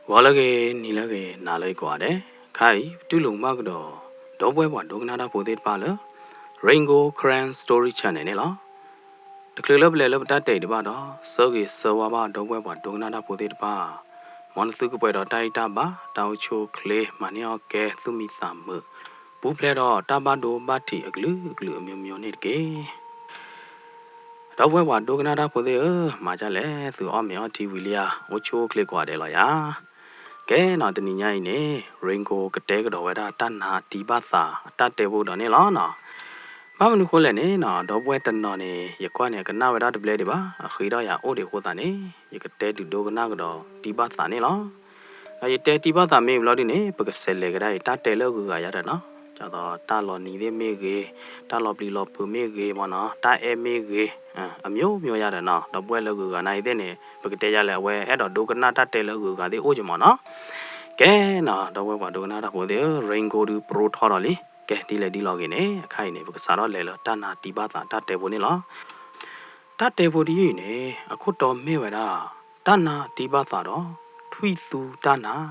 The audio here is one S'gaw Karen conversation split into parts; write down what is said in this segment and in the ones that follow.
ဂီၤလၢအဂ့ၤ, နံၤလၢအဂ့ၤ, နၤလၢအဂ့ၤကိးဂၤဒဲး, ခဲအံၤ ပတူၢ်လိာ်မုာ်ဘၣ်ကဒီး ဒီပုၢ်ဝဲၢ်ပှၤဒိကနၣ်တၢ်ဖိသ့ၣ်တဖၣ်လၢ Rain Gold Karen Story Channel န့ၣ်လီၤ. တချုးလၢပလဲၤလၢပတၢ်တဲာ်အံၤဒံးဘၣ်ဒီး ဆၢဂ့ၤဆၢဝါဘၣ်ဒီပုၢ်ဝဲၢ်ပှၤဒိကနၣ်တၢ်ဖိသ့ၣ်တဖၣ်, မ်နသုကပှဲၤဒီးတၢ်ဂံၢ်တၢ်ဘါ, တၢ်အိၣ်ဆူၣ်အိၣ်ချ့, မၤန့ၢ်အီၣ်ကဲ သူၣ်မံသးမုာ်, ပူၤဖျဲးဒီးတၢ်ဘၣ်ဒိဘၣ်ထံးအကလုာ်ကလုာ်အမျိုးမျိုးန့ၣ်တက့ၢ်. ဒီပုၢ်ဝဲၢ်ပှၤဒိကနၣ်တၢ်ဖိသ့ၣ်ဧၢ, မၤဒ်လဲၣ်, သုအီၣ်မ့ၤအီထံဝံၤလံဧါ, အိၣ်ဆူၣ်အိၣ်ချ့ကိးဂၤဒဲးလီၤယၤ. ကဲနီၤ, တနံၤညါအံၤန့ၣ် Rain Gold ကတဲကဒီးဝဲဒၣ်တၢ်နာ်အတံၤဘၣ်သးအတၢ်တဲဖိကဒီးန့ၣ်လီၤနီၤ. ဘၣ်မနုၤဃိလဲၣ်န့ၣ်နီၤ, ဒီပုၢ်ဝဲၢ်တနီၤန့ၣ် ယကွၢ်န့ၣ် အကနၣ်ဝဲဒၣ်တဘျဲဒံးဘၣ်, အဃ့ထီၣ်ယၤအိၣ်ဒံးအဃိသတးန့ၣ် ယကတဲဒုးဒိကနၣ်ကဒီးတံၤဘၣ်သးန့ၣ်လီၤ. ဒီးယတဲတံၤဘၣ်သးမ့ၢ်ဘျီဒုန့ၣ် ပကဆဲးလဲၤကဒါအံၤ တၢ်တဲလၢအဂုၤအဂၤယၤဒီးနီၤ, ဒ်သိးတၢ်လီၤနံၤသ့ၣ်မ့ၢ်ဂ့ၤ, တၢ်လီၤပျံၤလီၤဖုးမ့ၢ်ဂ့ၤမ့ၢ်နီၤ, တၢ်အဲၣ်မ့ၢ်ဂ့ၤ, အမျိုးမျိုးယၤဒီးနီၤ, ဒီပုၢ်ဝဲၢ်လၢအဂုၤအဂၤနာ်အံၤသ့ၣ်န့ၣ် ပကတဲယၤလဲၣ်, အဝဲအဲၣ်ဒိးဒိကနၣ်တၢ်တဲလၢအဂုၤအဂၤသ့ၣ်အိၣ်က့ၤမ့ၢ်နီၤ. ကဲနီၤ, ဒီပုၢ်ဝဲၢ်ပှၤဒိကနၣ်တၢ်ဖိသ့ၣ်ဧၢ, Rain Gold ဒုးပရိထီၣ်ဒီးလံ. ကဲ ဒ်လဲၣ်ဒ်လဲၣ်ဂ့ၤန့ၣ် အခါအံၤန့ၣ် ပကစးထီၣ်လဲၤလၢတၢ်နာ်တံၤဘၣ်သးတၢ်တဲဖိန့ၣ်လီၤ. တၢ်တဲဖိတယုၢ်အံၤန့ၣ် အခိၣ်တီမ့ၢ်ဝဲဒၣ် တၢ်နာ်တံၤဘၣ်သးဒီး ထွံၣ်သူတၢ်နာ်.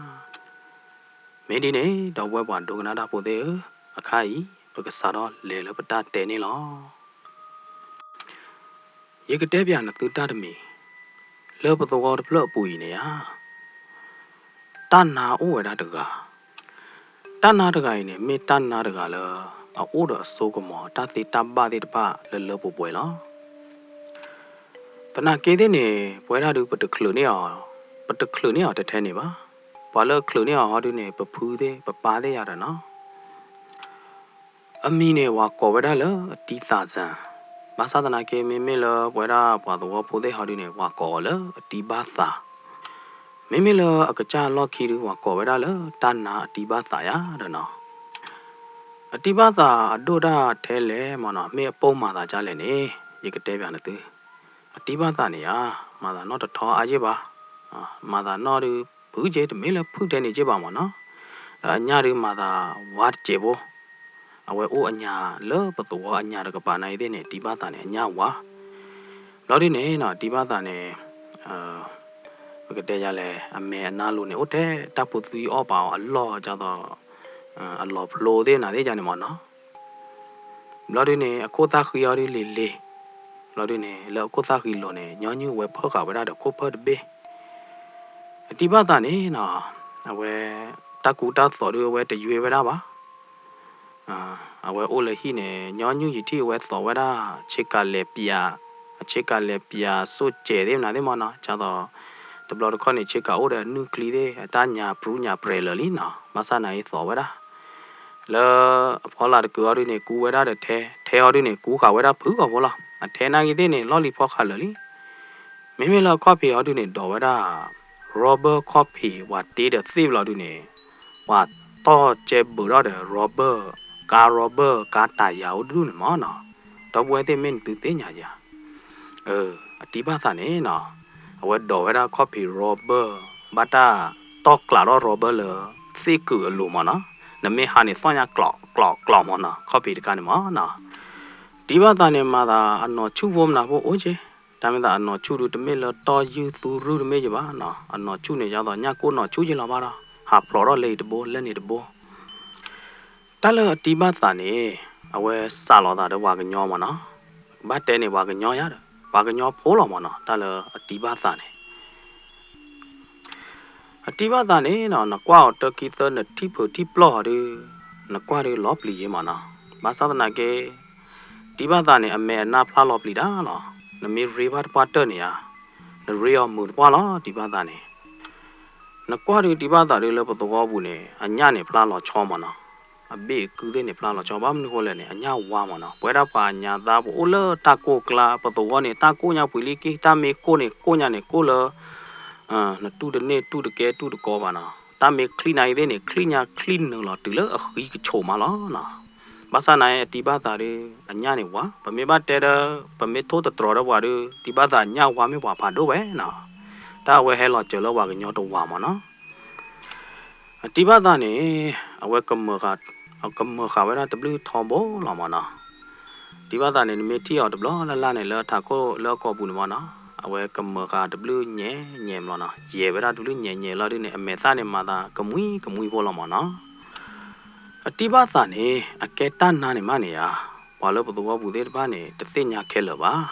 မ့ၢ်ဒ်န့ၣ် ဒီပုၢ်ဝဲၢ်ပှၤဒိကနၣ်တၢ်ဖိသ့ၣ်ဧၢ, အခါအံၤ ပကစးထီၣ်လဲၤလၢပတၢ်တဲန့ၣ်လီၤ. ယကတဲပၠးနသုတၢ်တမံၤ, လၢပသဝီတဖျၢၣ်အပူၤအံၤန့ၣ်ဧါ, တၢ်နါအိၣ်ဝဲဒၣ်တဂၤ. တၢ်နါတဂၤအံၤန့ၣ် မ့ၢ်တၢ်နါတဂၤလၢ အအိၣ်ဒီးအစိကမီၤ တၢ်သ့တၢ်ဘၣ်သ့ၣ်တဖၣ်လၢလၢပှဲၤပှဲၤလီၤ. သနာ်က့သ့ၣ်န့ၣ် ပဝဲဒၣ်ဒုး ပတချုးန့ၢ်အီၤ, ပတချုးန့ၢ်အီၤထဲထဲန့ၣ်ဘၣ်. ပှၤလၢချုးန့ၢ်အီၤဟီဒုန့ၣ် ပဖုသ့ၣ် ပပၢ်သ့ၣ်ယၤဒီးနီၤ. အမံၤန့ၣ် ပှၤကိးဝဲဒၣ်လၢအတံၤသးစၢ်, ဘၣ်ဆၣ်သနာ်က့ မ့မ့ၢ်လၢပဝဲဒၣ်ပှၤသဝီဖိသ့ၣ်ဟီဒုန့ၣ် ပှၤကိးအီၤလၢအတံၤဘၣ်သး, မ့မ့ၢ်လၢအကစၢ်လီၢ်ခံဒု ပှၤကိးဝဲဒၣ်လၢတၢ်နါအတံၤဘၣ်သးယၤဒီးနီၤ. အတံၤဘၣ်သးအဒိၣ်ဒၣ်ထဲလဲၣ်မ့ၢ်နီၤ, မ့ၢ်အပိၢ်မၤသးဒ်လဲၣ်န့ၣ် ယကတဲပၠးနသု. အတံၤဘၣ်သးန့ၣ်ဧါ, မၤသးနီၣ်တထီအါယ့ၢ်ဘၣ်, မၤသးနီၣ်ဒု ဖုက့ တမ့ၢ်လၢဖုထဲန့ၣ်က့ဘၣ်မ့ၢ်နီၤ, ဒီးအညၣ်ဒု မၤသးဝါတစဲးဖိ, အဝဲအိၣ်အညၣ်လၢပသဝီအညၣ်တကပၤနာ်အံၤသ့ၣ်န့ၣ် တံၤဘၣ်သးန့ၣ် အညၣ်ဝါ. ဘျီဒုန့ၣ်နီၤ တံၤဘၣ်သးန့ၣ် ပကတဲယၤလဲၣ်, အမဲာ်အနါလိၤန့ၣ် အိၣ်ထဲတၢ်ဖိသွံအီၣ်ပာ်အီၤအလီၢ်ဒ်သိး အလီၤဖျိသ့ၣ်နၤသ့ၣ်ယၤန့ၣ်မ့ၢ်နီၤ. ဘျီဒုန့ၣ် အခိၣ်သၣ်ဃံအီၤဒုလ့ၤလ့ၤ, ဘျီဒုန့ၣ် လၢအခိၣ်သၣ်ဃံလိၤန့ၣ် ညီနုၢ်ဝဲဖၢဃာ်ဝဲဒၣ်ဒီးခိၣ်ဖၢၣ်တဘ့ၣ်. အတံၤဘၣ်သးန့ၣ်နီၤ အဝဲ တၢ်ကူတၢ်သိးဒု အဝဲတယွဲဝဲဒၣ်ဘၣ်. အဝဲအိၣ်လၢဟံၣ်န့ၣ် ညီနုၢ်ယံာ်ထံၣ်အဝဲသိးဝဲဒၣ် ဆ့ကၤလဲၤပၠး, အဆ့ကၤလဲၤပၠးစိၣ်စဲးသ့ၣ်မနုၤသ့ၣ်မ့ၢ်နီၤ, ဒ်သိး တဘျီတခီၣ်န့ၣ် ဆ့ကၤအိၣ်ဒီးအနုၢ်ချံသ့ၣ် အတၢ်ညၣ်ပြူညၣ်ပြဲၤလၢာ်လံနီၤ, ဘၣ်ဆၣ်နာ်အံၤသိးဝဲဒၣ် လၢအဖီလာ်တကုာ်အီၤဒုန့ၣ် ကူဝဲဒၣ်ဒီးထဲ, ထဲအီၤဒုန့ၣ် ကူဃာ်ဝဲဒၣ်ဖုဂီၢ်ဖိလီၤ. အထဲနာ်ဂ့ၤသ့ၣ်န့ၣ် လီၢ်လံၤဖီဃာ်လၢာ်လံ. မ့မ့ၢ်လၢအခီၣ်ဖံးအီၤဒုန့ၣ် ဒိးဝဲဒၣ် rubber ခီၣ်ဖံး ပှၤတ့ဒီးသ့ၣ်ဘျီဒုန့ၣ် ပှၤတီၢ်ကဲဘုးထီၣ်ဒီး rubber, ကါ rubber, ကါတၢ်ယၤအိၣ်တဒူၣ်န့ၣ်မ့ၢ်နီၤ, ဒီပုၢ်ဝဲၢ်သ့ၣ်မ့ၢ်နသုသ့ၣ်ညါယၤ အတံၤဘၣ်သးန့ၣ်နီၤ အဝဲဒိးဝဲဒၣ်ခီၣ်ဖံး rubber ဘၣ်တၢ်တီၢ်ကျးထီၣ် rubber လၢသ့ၣ်ကုာ်အလိၤမ့ၢ်နီၤ, နမ့ၢ်ဟးန့ၣ်သီၣ်ညါကျိးကျိးကျိးမ့ၢ်နီၤ, ခီၣ်ဖံးတခါန့ၣ်မ့ၢ်နီၤ. တံၤဘၣ်သးန့ၣ် မၤသးအနီၢ်ဆူၣ်ဖိမနၤဖိအိၣ်က့, တၢ်မ့ၢ်သးအနီၢ်ဆူၣ်ဒု တမ့ၢ်လၢတီၢ်ယုၢ်သူရူၢ်တမ့ၢ်ယဘၣ်နီၤ, အနီၢ်ဆူၣ်န့ၣ် ဒ်သိးညၣ်ကိၢ်နီၢ်ဆူၣ်က့လီၤဘၣ်ဒီး ဟးဖျိးထီၣ်လၢအံၤတဘိ လၢန့ၣ်တဘိ တၢ်လၢအတံၤဘၣ်သးန့ၣ် အဝဲစးလီၤသးဒီးပှၤကညီမ့ၢ်နီၤ, ဘၣ်တဲန့ၣ် ပှၤကညီယါဒီး ပှၤကညီဖိလီၤမ့ၢ်နီၤ, တၢ်လၢအတံၤဘၣ်သးန့ၣ် အတံၤဘၣ်သးန့ၣ်နီၤ နကွၢ်အီၤတၢ်ခံသၢ နထံၣ်ဖုးထံၣ်ပျီၢ်အီၤဒု နကွၢ်ဒုလီၤပျံၤယ့မ့ၢ်နီၤ, ဘၣ်ဆၣ်သနာ်က့ တံၤဘၣ်သးန့ၣ် အမဲာ်အနါဖျါလီၤပျံၤတၢ်လီၤ, နမ့ၢ်ရ့ဘၣ်တပှၢ်တၢၢ်န့ၣ်ဧါ, နရ့အီၤမုာ်တပှၢ်လီၤ တံၤဘၣ်သးန့ၣ် နကွၢ်ဒုးတံၤဘၣ်သးဒုလၢပသဝီပူၤန့ၣ် အညၣ်န့ၣ်ဖျါလီၤဆီမ့ၢ်နီၤ, အဘ့ၣ်အကုသ့ၣ်န့ၣ် ဖျါလီၤဆီ ဘၣ်မနုၤဃိလဲၣ်န့ၣ် အညၣ်ဝါမ့ၢ်နီၤ, ပဝဲဒၣ်ပှၤညါသးပအိၣ်လၢတၢ်ကိၢ်ကျါ ပသဝီန့ၣ် တၢ်ကိၢ်ညါပှံၤလံက့ တၢ်မ့ၢ်ကိၢ်န့ၣ် ကိၢ်ညါန့ၣ် ကိၢ်လၢ နတူၢ်တန့ၢ်တူၢ်တကဲတူၢ်တကီဘၣ်နီၤ, တၢ်မ့ၢ်ချံၣ်နၤအံၤသ့ၣ်န့ၣ် ချံၣ်ညါချံၣ်နုာ်လီၤတုၤလၢအဃံကဆိးမးလီၤနီၤ, ဘၣ်ဆၣ်နၤအံၤအတံၤဘၣ်သးဒု အညၣ်န့ၣ်ဝါ, ပမ့ၢ်ဘၣ်တဲဒီး ပမ့ၢ်ထိၣ်သတြီၤဒီးပှၤဒု တံၤဘၣ်သးညၣ်ဝါမ့ၢ်ပှၤဖးဒိၣ်ဝဲနီၤ, တၢ်အဝဲဟဲလီၤစၢၤလၢပှၤကညီတဝးမ့ၢ်နီၤ အတံၤဘၣ်သးန့ၣ် အဝဲ ကမၢၢ်ဃာ်ဝဲဒၣ်တဘျုးထီဘိလီၤမ့ၢ်နီၤ, တံၤဘၣ်သးန့ၣ် နမ့ၢ်ထံၣ်အီၤတဘျီလၢ်လၢ်န့ၣ် လၢထးခိၣ်လၢအကိာ်ပူၤန့ၣ်မ့ၢ်နီၤ, အဝဲကမၢဃာ်တဘျုးညဲညဲလီၤနီၤ, ယဲၢ်ဝဲဒၣ်တဘျုးညဲညဲလီၤဒုန့ၣ် အမဲာ်သၣ်န့ၣ်မၤသးကမှံကမှံဖိလီၤမၢ်နီၤ. အတံၢ်ဘၣ်သၣ်န့ၣ် အကဲတၢ်နါန့ၣ်မးန့ၣ်ဧါ, ပှၤလၢပသဝီပူၤသ့ၣ်တဖၣ်န့ၣ် တသ့ၣ်ညါခဲလၢာ်ဘၣ်.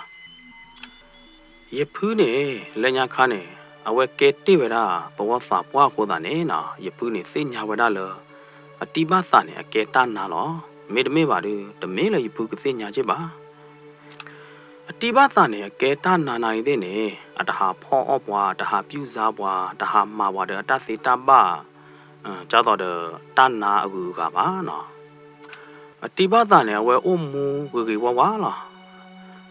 ယဖုန့ၣ် လၢညါခါန့ၣ် အဝဲကဲတ့ၢ်ဝဲဒၣ်သဝီသးပှၢ်အဃိသတးန့ၣ်နီၤ, ယဖုန့ၣ်သ့ၣ်ညါဝဲဒၣ်လၢ အတံၢ်ဘၣ်သၣ်န့ၣ် အကဲတၢ်နါလီၤ. မ့တမ့ၢ်ဘၣ်ဒု တမ့ၢ်လၢယဖုကသ့ၣ်ညါက့ဘၣ်. အတံၢ်ဘၣ်သၣ်န့ၣ် အကဲတၢ်နါနာ်ဂ့ၤသ့ၣ်န့ၣ် အတဟးဖီၣ်အီၣ်ပှၤ, တဟးပြုၢ်စါပှၤ, တဟးမၤပှၤဒီးအတၢ်သ့တၢ်ဘၣ် ဒ်သိးဒီးတၢ်နါအဂုၤအဂၤဘၣ်နီၤ. အတံၢ်ဘၣ်သၣ်န့ၣ် အဝဲအိၣ်မူဂ့ၤဂ့ၤဝါဝါလီၤ.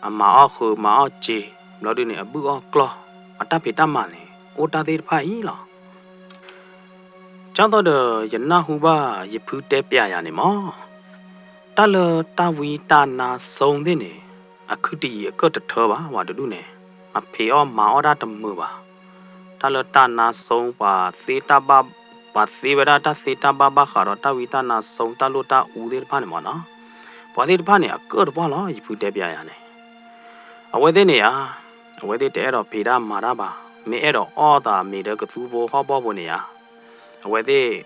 အမၤအီၣ်ဃုာ် မၤအီၣ်စ့ၤ ဘျီဒုန့ၣ် အဘုၣ်အီၣ်ကျီၢ် အတၢ်ဖံးတၢ်မၤန့ၣ် အိၣ်တၢ်သ့ၣ်တဖၣ်အံၤလီၤ. ဒ်သိးဒီး ယနၢ်ဟူဘၣ်ယဖုတဲပျးယၤန့ၣ်မၢ်, တၢ်လၢတၢ်ဝံတၢ်နါစိသ့ၣ်န့ၣ် အခုတယံာ်အကၢၣ်တထၢဘၣ် ပှၤတဒူၣ်န့ၣ် အဖံးအီၣ်မၤအီၣ်တၢ်တမုာ်ဘၣ်. တၢ်လၢတၢ်နါစိ ပှၤသ့တၢ်ဘၣ်, ပှၤသ့ဝဲဒၣ်တၢ်သ့တၢ်ဘၣ်ဘၣ်ဃးဒီးတၢ်ဝံတၢ်နါစိ တၢ်လိၣ်တၢ်အူသ့ၣ်တဖၣ်န့ၣ်မၢ်နီၤ, ပှၤသ့ၣ်တဖၣ်န့ၣ် အကၢၣ်တပှၢ်လီၤ ယဖုတဲပျးယၤန့ၣ်. အဝဲသ့ၣ်န့ၣ်ဧါ, အဝဲသ့ၣ်တအဲၣ်ဒိးဖံးတၢ်မၤတၢ်ဘၣ်, မ့ၢ်အဲၣ်ဒိးအီၣ်သးမ့ၤဒီးကသူဖိဟီၣ်ဘီၣ်ဖိန့ၣ်ဧါ, အဝဲသ့ၣ်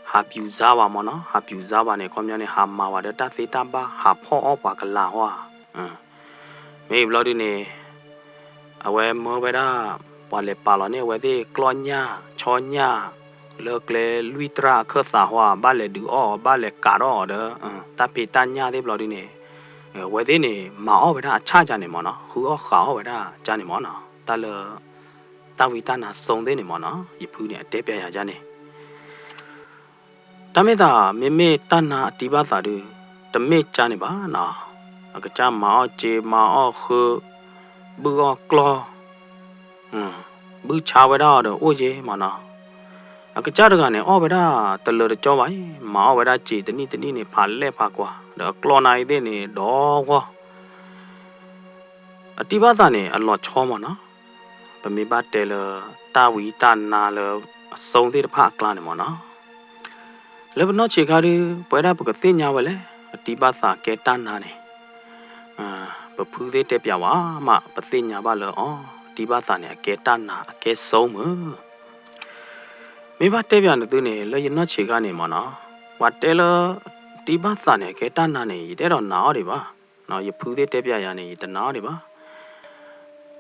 ဟးပျူၤစါဝဲမၢ်နီၤ, ဟးပျူၤစါဝဲန့ၣ် ခီပညီန့ၣ် ဟးမၤဝဲဒီးတၢ်သ့တၢ်ဘၣ် ဟးဖီၣ်အီၣ်ပှၤကလၤဟီဧါ. မ့ၢ်ဘျီဒုန့ၣ် အဝဲမၢဝဲဒၣ် ပှၤလဲၤပာ်လီၤန့ၢ်အဝဲသ့ၣ်ကျီၢ်ညၣ် ဆီညၣ် လၢကျဲလွံၢ်တြၢ်အခၢၣ်သးဟီဧါ, ဘၣ်လဲၤဒုးအီၣ်အီၤ ဘၣ်လဲၤကးထီၣ်အီၤဒီး တၢ်ဖံးတၢ်ညၣ်သ့ၣ်ဘျီဒုန့ၣ် အဝဲသ့ၣ်န့ၣ် မၤအီၣ်ဝဲဒၣ်အဆၣ်ကန့ၣ်မၢ်နီၤ, ဃုအီၣ်ဃုအီၣ်ဝဲဒၣ်ကန့ၣ်မၢ်နီၤ, တၢ်လၢ တၢ်ဝံတၢ်နါစိသ့ၣ်န့ၣ်မၢ်နီၤ, ယဖုန့ၣ်အတဲပျးယၤကန့ၣ်. တၢ်မ့ၢ်သး မ့မ့ၢ်တၢ်နါအတံၢ်ဘၣ်သးဒု တမ့ၢ်ကန့ၣ်ဘၣ်နီၤ, အကစၢ်မၤအီၣ်စ့မၤအီၣ်ဃု ဘုၣ်အီၣ်ကျီၢ် ဘုၣ်ဆါဝဲဒၣ်အီၤဒီးအိၣ်ယ့မၢ်နီၤ, အကစၢ်တဂၤန့ၣ် အီၣ်ဝဲဒၣ်တလၢတကၠီဘၣ်အံၤ, မၤအီၣ်ဝဲဒၣ်စ့တနံၣ်တနံၣ်န့ၣ် ဖးလဲၢ်ဖးကွၢ် ဒီးအကျီၢ်နာ်အံၤသ့ၣ်န့ၣ် ဒီဂီၢ် အတံၢ်ဘၣ်သးန့ၣ် အလီၤဆီမၢ်နီၤ, ပမ့ၢ်ဘၣ်တဲလၢ တၢ်ဝံတၢ်နါလၢအစိသ့ၣ်တဖၣ်အကျါန့ၣ်မၢ်နီၤ, လၢပနီၢ်ဆံးခါဒု ပဝဲဒၣ်ပကသ့ၣ်ညါဝဲလဲၣ် အတံၢ်ဘၣ်သးကဲတၢ်နါန့ၣ်, ပဖုသ့ၣ်တဲပျးဝဲမး ပသ့ၣ်ညါဘၣ်လၢအီၤ အတံၢ်ဘၣ်သးန့ၣ် အကဲတၢ်နါအကဲစိမၢ် မ့ၢ်ဘၣ်တဲပျးနသုန့ၣ် လၢယနီၢ်ဆံးခါန့ၣ်မၢ်နီၤ, ပှၤတဲလၢ တံၢ်ဘၣ်သးန့ၣ် အကဲတၢ်နါန့ၣ် ယတအဲၣ်ဒိးနာ်အီၤဒံးဘၣ်, ယဖုသ့ၣ်တဲပျးယၤန့ၣ် ယတနာ်အီၤဒံးဘၣ်,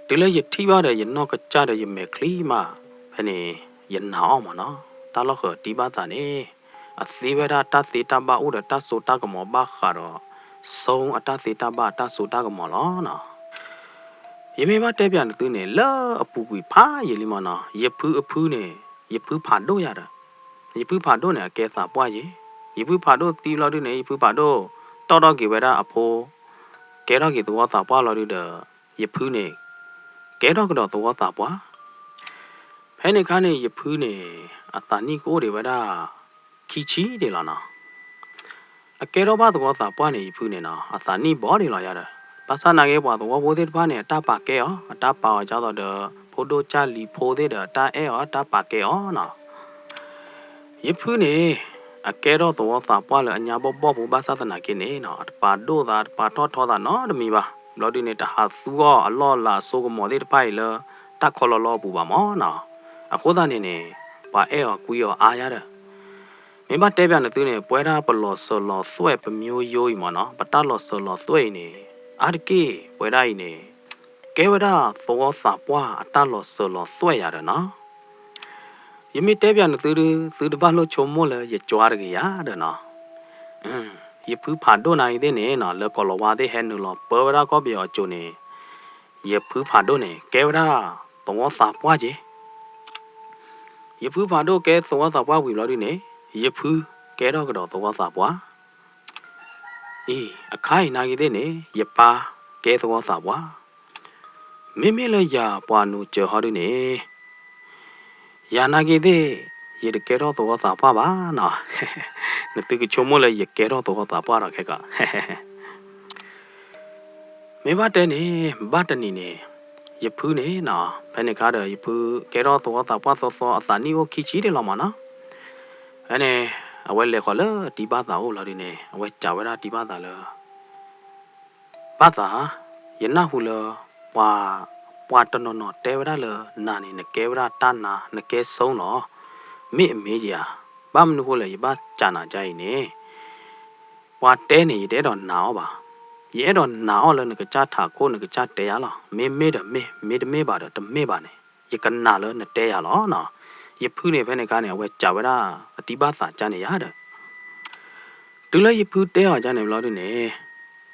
တုၤလၢယထံၣ်ဘၣ်ဒီး ယနီၢ်ကစၢ်ဒီးယမဲာ်ချံမး ဖဲန့ၣ် ယနာ်အီၤမၢ်နီၤ, တၢ်လီၢ်ဃၢၤတံၢ်ဘၣ်သးန့ၣ် အသ့ဝဲဒၣ်တၢ်သ့တၢ်ဘၣ်အိၣ်ဒီးတၢ်စိတၢ်ကမီၤဘၣ်ဃးဒီး စိအတၢ်သ့တၢ်ဘၣ်အတၢ်စိတၢ်ကမီၤလီၤနီၤ. ယမ့ၢ်ဘၣ်တဲပျးနသုန့ၣ် လၢအပူၤကွံာ်ဖးယံာ်လံမၢ်နီၤ, ယဖုအဖုန့ၣ် ယဖုဖးဒိၣ်ယၤဒီး ယဖုဖးဒိၣ်န့ၣ် အကဲသးပှၢ်ယ့ၤ, ယဖုဖးဒိၣ်သံဘျီဒုန့ၣ် ယဖုဖးဒိၣ် တီၣ်ထီၣ်က့ၤဝဲဒၣ်အဖိ ကဲထီၣ်က့ၤသဝီသးပှၢ်လီၤဒုဒီး ယဖုန့ၣ် ကဲထီၣ်ကဒီးသဝီသးပှၢ်, ဖဲန့ၣ်ခါန့ၣ် ယဖုန့ၣ် အသးနံၣ်ကအိၣ်ဒံးဝဲဒၣ် ခံဆံဒံးလီၤနီၤ. အကဲထီၣ်ဘၣ်သဝီသးပှၢ်န့ၣ် ယဖုန့ၣ်နီၤ အသးနံၣ်ဘီဒံးလီၤယၤဒီး ဘၣ်ဆၣ်နာ်က့ ပှၤသဝီဖိသ့ၣ်တဖၣ်န့ၣ် အတၢ်ပာ်ကဲအီၤ အတၢ်ပာ်အီၤဒ်သိးဒီး ဖိဒိၣ်ကၢ်လံၤဖိသ့ၣ်ဒီး အတၢ်အဲၣ်အီၤ အတၢ်ပာ်ကဲအီၤနီၤ. ယဖုန့ၣ် အကဲထီၣ်သဝီသးပှၢ်လၢအညါဘီၣ်ဘီၣ်ဖိဘၣ်ဆၣ်သနာ်က့န့ၣ်နီၤ အတပာ်ဒိၣ်သး တပာ်ထီၣ်ထီသးနီတမံၤဘၣ်. ဘျီဒုန့ၣ် တဟးသူအီၤအလီၢ်အလၤအစိကမီၤသ့ၣ်တဖၣ်အံၤလၢ တၢ်ခီလီၤလီၤအပူၤဘၣ်မၢ်နီၤ. အဃိသတးန့ၣ်န့ၣ် ပှၤအဲၣ်အီၤကွံအီၤအါယၤဒီး မ့ၢ်ဘၣ်တဲပျးနသုန့ၣ် ပဝဲဒၣ်ပလီၤစၢၤလီၤသွဲၣ်ပမျိုးရိုးအံၤမၢ်နီၤ ပတၢ်လီၤစၢၤလီၤသွဲၣ်အံၤန့ၣ် အါတက့ၢ်ပဝဲဒၣ်အံၤန့ၣ် ကဲဝဲဒၣ်သဝီသးပှၢ်အတၢ်လီၤစၢၤလီၤသွဲၣ်ယၤဒီးနီၤ. ယမ့ၢ်တဲပျးနသုဒု သုတဘၣ်လိၣ်ဆိကမိၣ်လၢယကွၢ်တဂ့ၤယၤဒီးနီၤ. ယဖုဖးဒိၣ်နာ်အံၤသ့ၣ်န့ၣ်နီၤ လၢကိးလၤဝါသ့ၣ်ဟဲနုာ်လီၤပၢဝဲဒၣ်ကီၢ်ပယီၤအစိၤန့ၣ် ယဖုဖးဒိၣ်န့ၣ် ကဲဝဲဒၣ်သဝီသးပှၢ်က့ၤ ယဖုဖးဒိၣ်ကဲသဝီသးပှၢ်ဝံၤဘျီဒုန့ၣ် ယဖုကဲထီၣ်ကဒီးသဝီသးပှၢ် အံၤ အခါအံၤနာ်က့သ့ၣ်န့ၣ် ယပၢ်ကဲသဝီသးပှၢ်, မ့မ့ၢ်လၢယၤပှၤနူာ်စၢၤဟီဒုန့ၣ် ယၤနာ်က့သ့ၣ် ယတကဲထီၣ်သဝီသးပှၢ်ဘၣ်နီၤ. နသုကဆိကမိၣ်လၢယကဲထီၣ်သဝီသးပှၢ်ဒီးခဲကီး မ့ၢ်ဘၣ်တဲန့ၣ် ဘၣ်တနံၤန့ၣ် ယဖုန့ၣ်နီၤ ဖဲန့ၣ်ခါဒီး ယဖုကဲထီၣ်သဝီသးပှၢ်သီသီ အသးနံၣ်အိၣ်ခံဆံဒံးလီၤမၢ်နီၤ. ဖဲန့ၣ် အဝဲလဲၤဃီၤလၢတံၢ်ဘၣ်သးအိၣ်လီၤဒုန့ၣ် အဝဲစံးဝဲဒၣ်တံၢ်ဘၣ်သးလၢ ဘၣ်သး ယနၢ်ဟူလၢ ပှၤ ပှၤတနီၤနီၤတဲဝဲဒၣ်လၢနၤန့ၣ် နကဲဝဲဒၣ်တၢ်နါ နကဲစိလီၤ. မ့ၢ်အမ့ၢ်ဧါ. ဘၣ်မနုၤဃိလဲၣ် ယဘၣ်စံးနၤဒ်အံၤန့ၣ်, ပှၤတဲန့ၣ် ယတအဲၣ်ဒိးနာ်အီၤဘၣ်. ယအဲၣ်ဒိးနာ်အီၤလၢနကစၢ်ထးခိၣ် နကစၢ်တဲယၤလီၤ. မ့မ့ၢ်ဒီးမ့ၢ်, မ့တမ့ၢ်ဘၣ်ဒီးတမ့ၢ်ဘၣ်န့ၣ် ယကနာ်လၢနတဲယၤလီၤနီၤ. ယဖုန့ၣ် ဖဲန့ၣ်အခါန့ၣ် အဝဲစံးဝဲဒၣ်အတံၢ်ဘၣ်သးဒ်န့ၣ်ယါဒီး တုၤလၢယဖုတဲအီၤဒ်န့ၣ်ဘျီဒုန့ၣ်,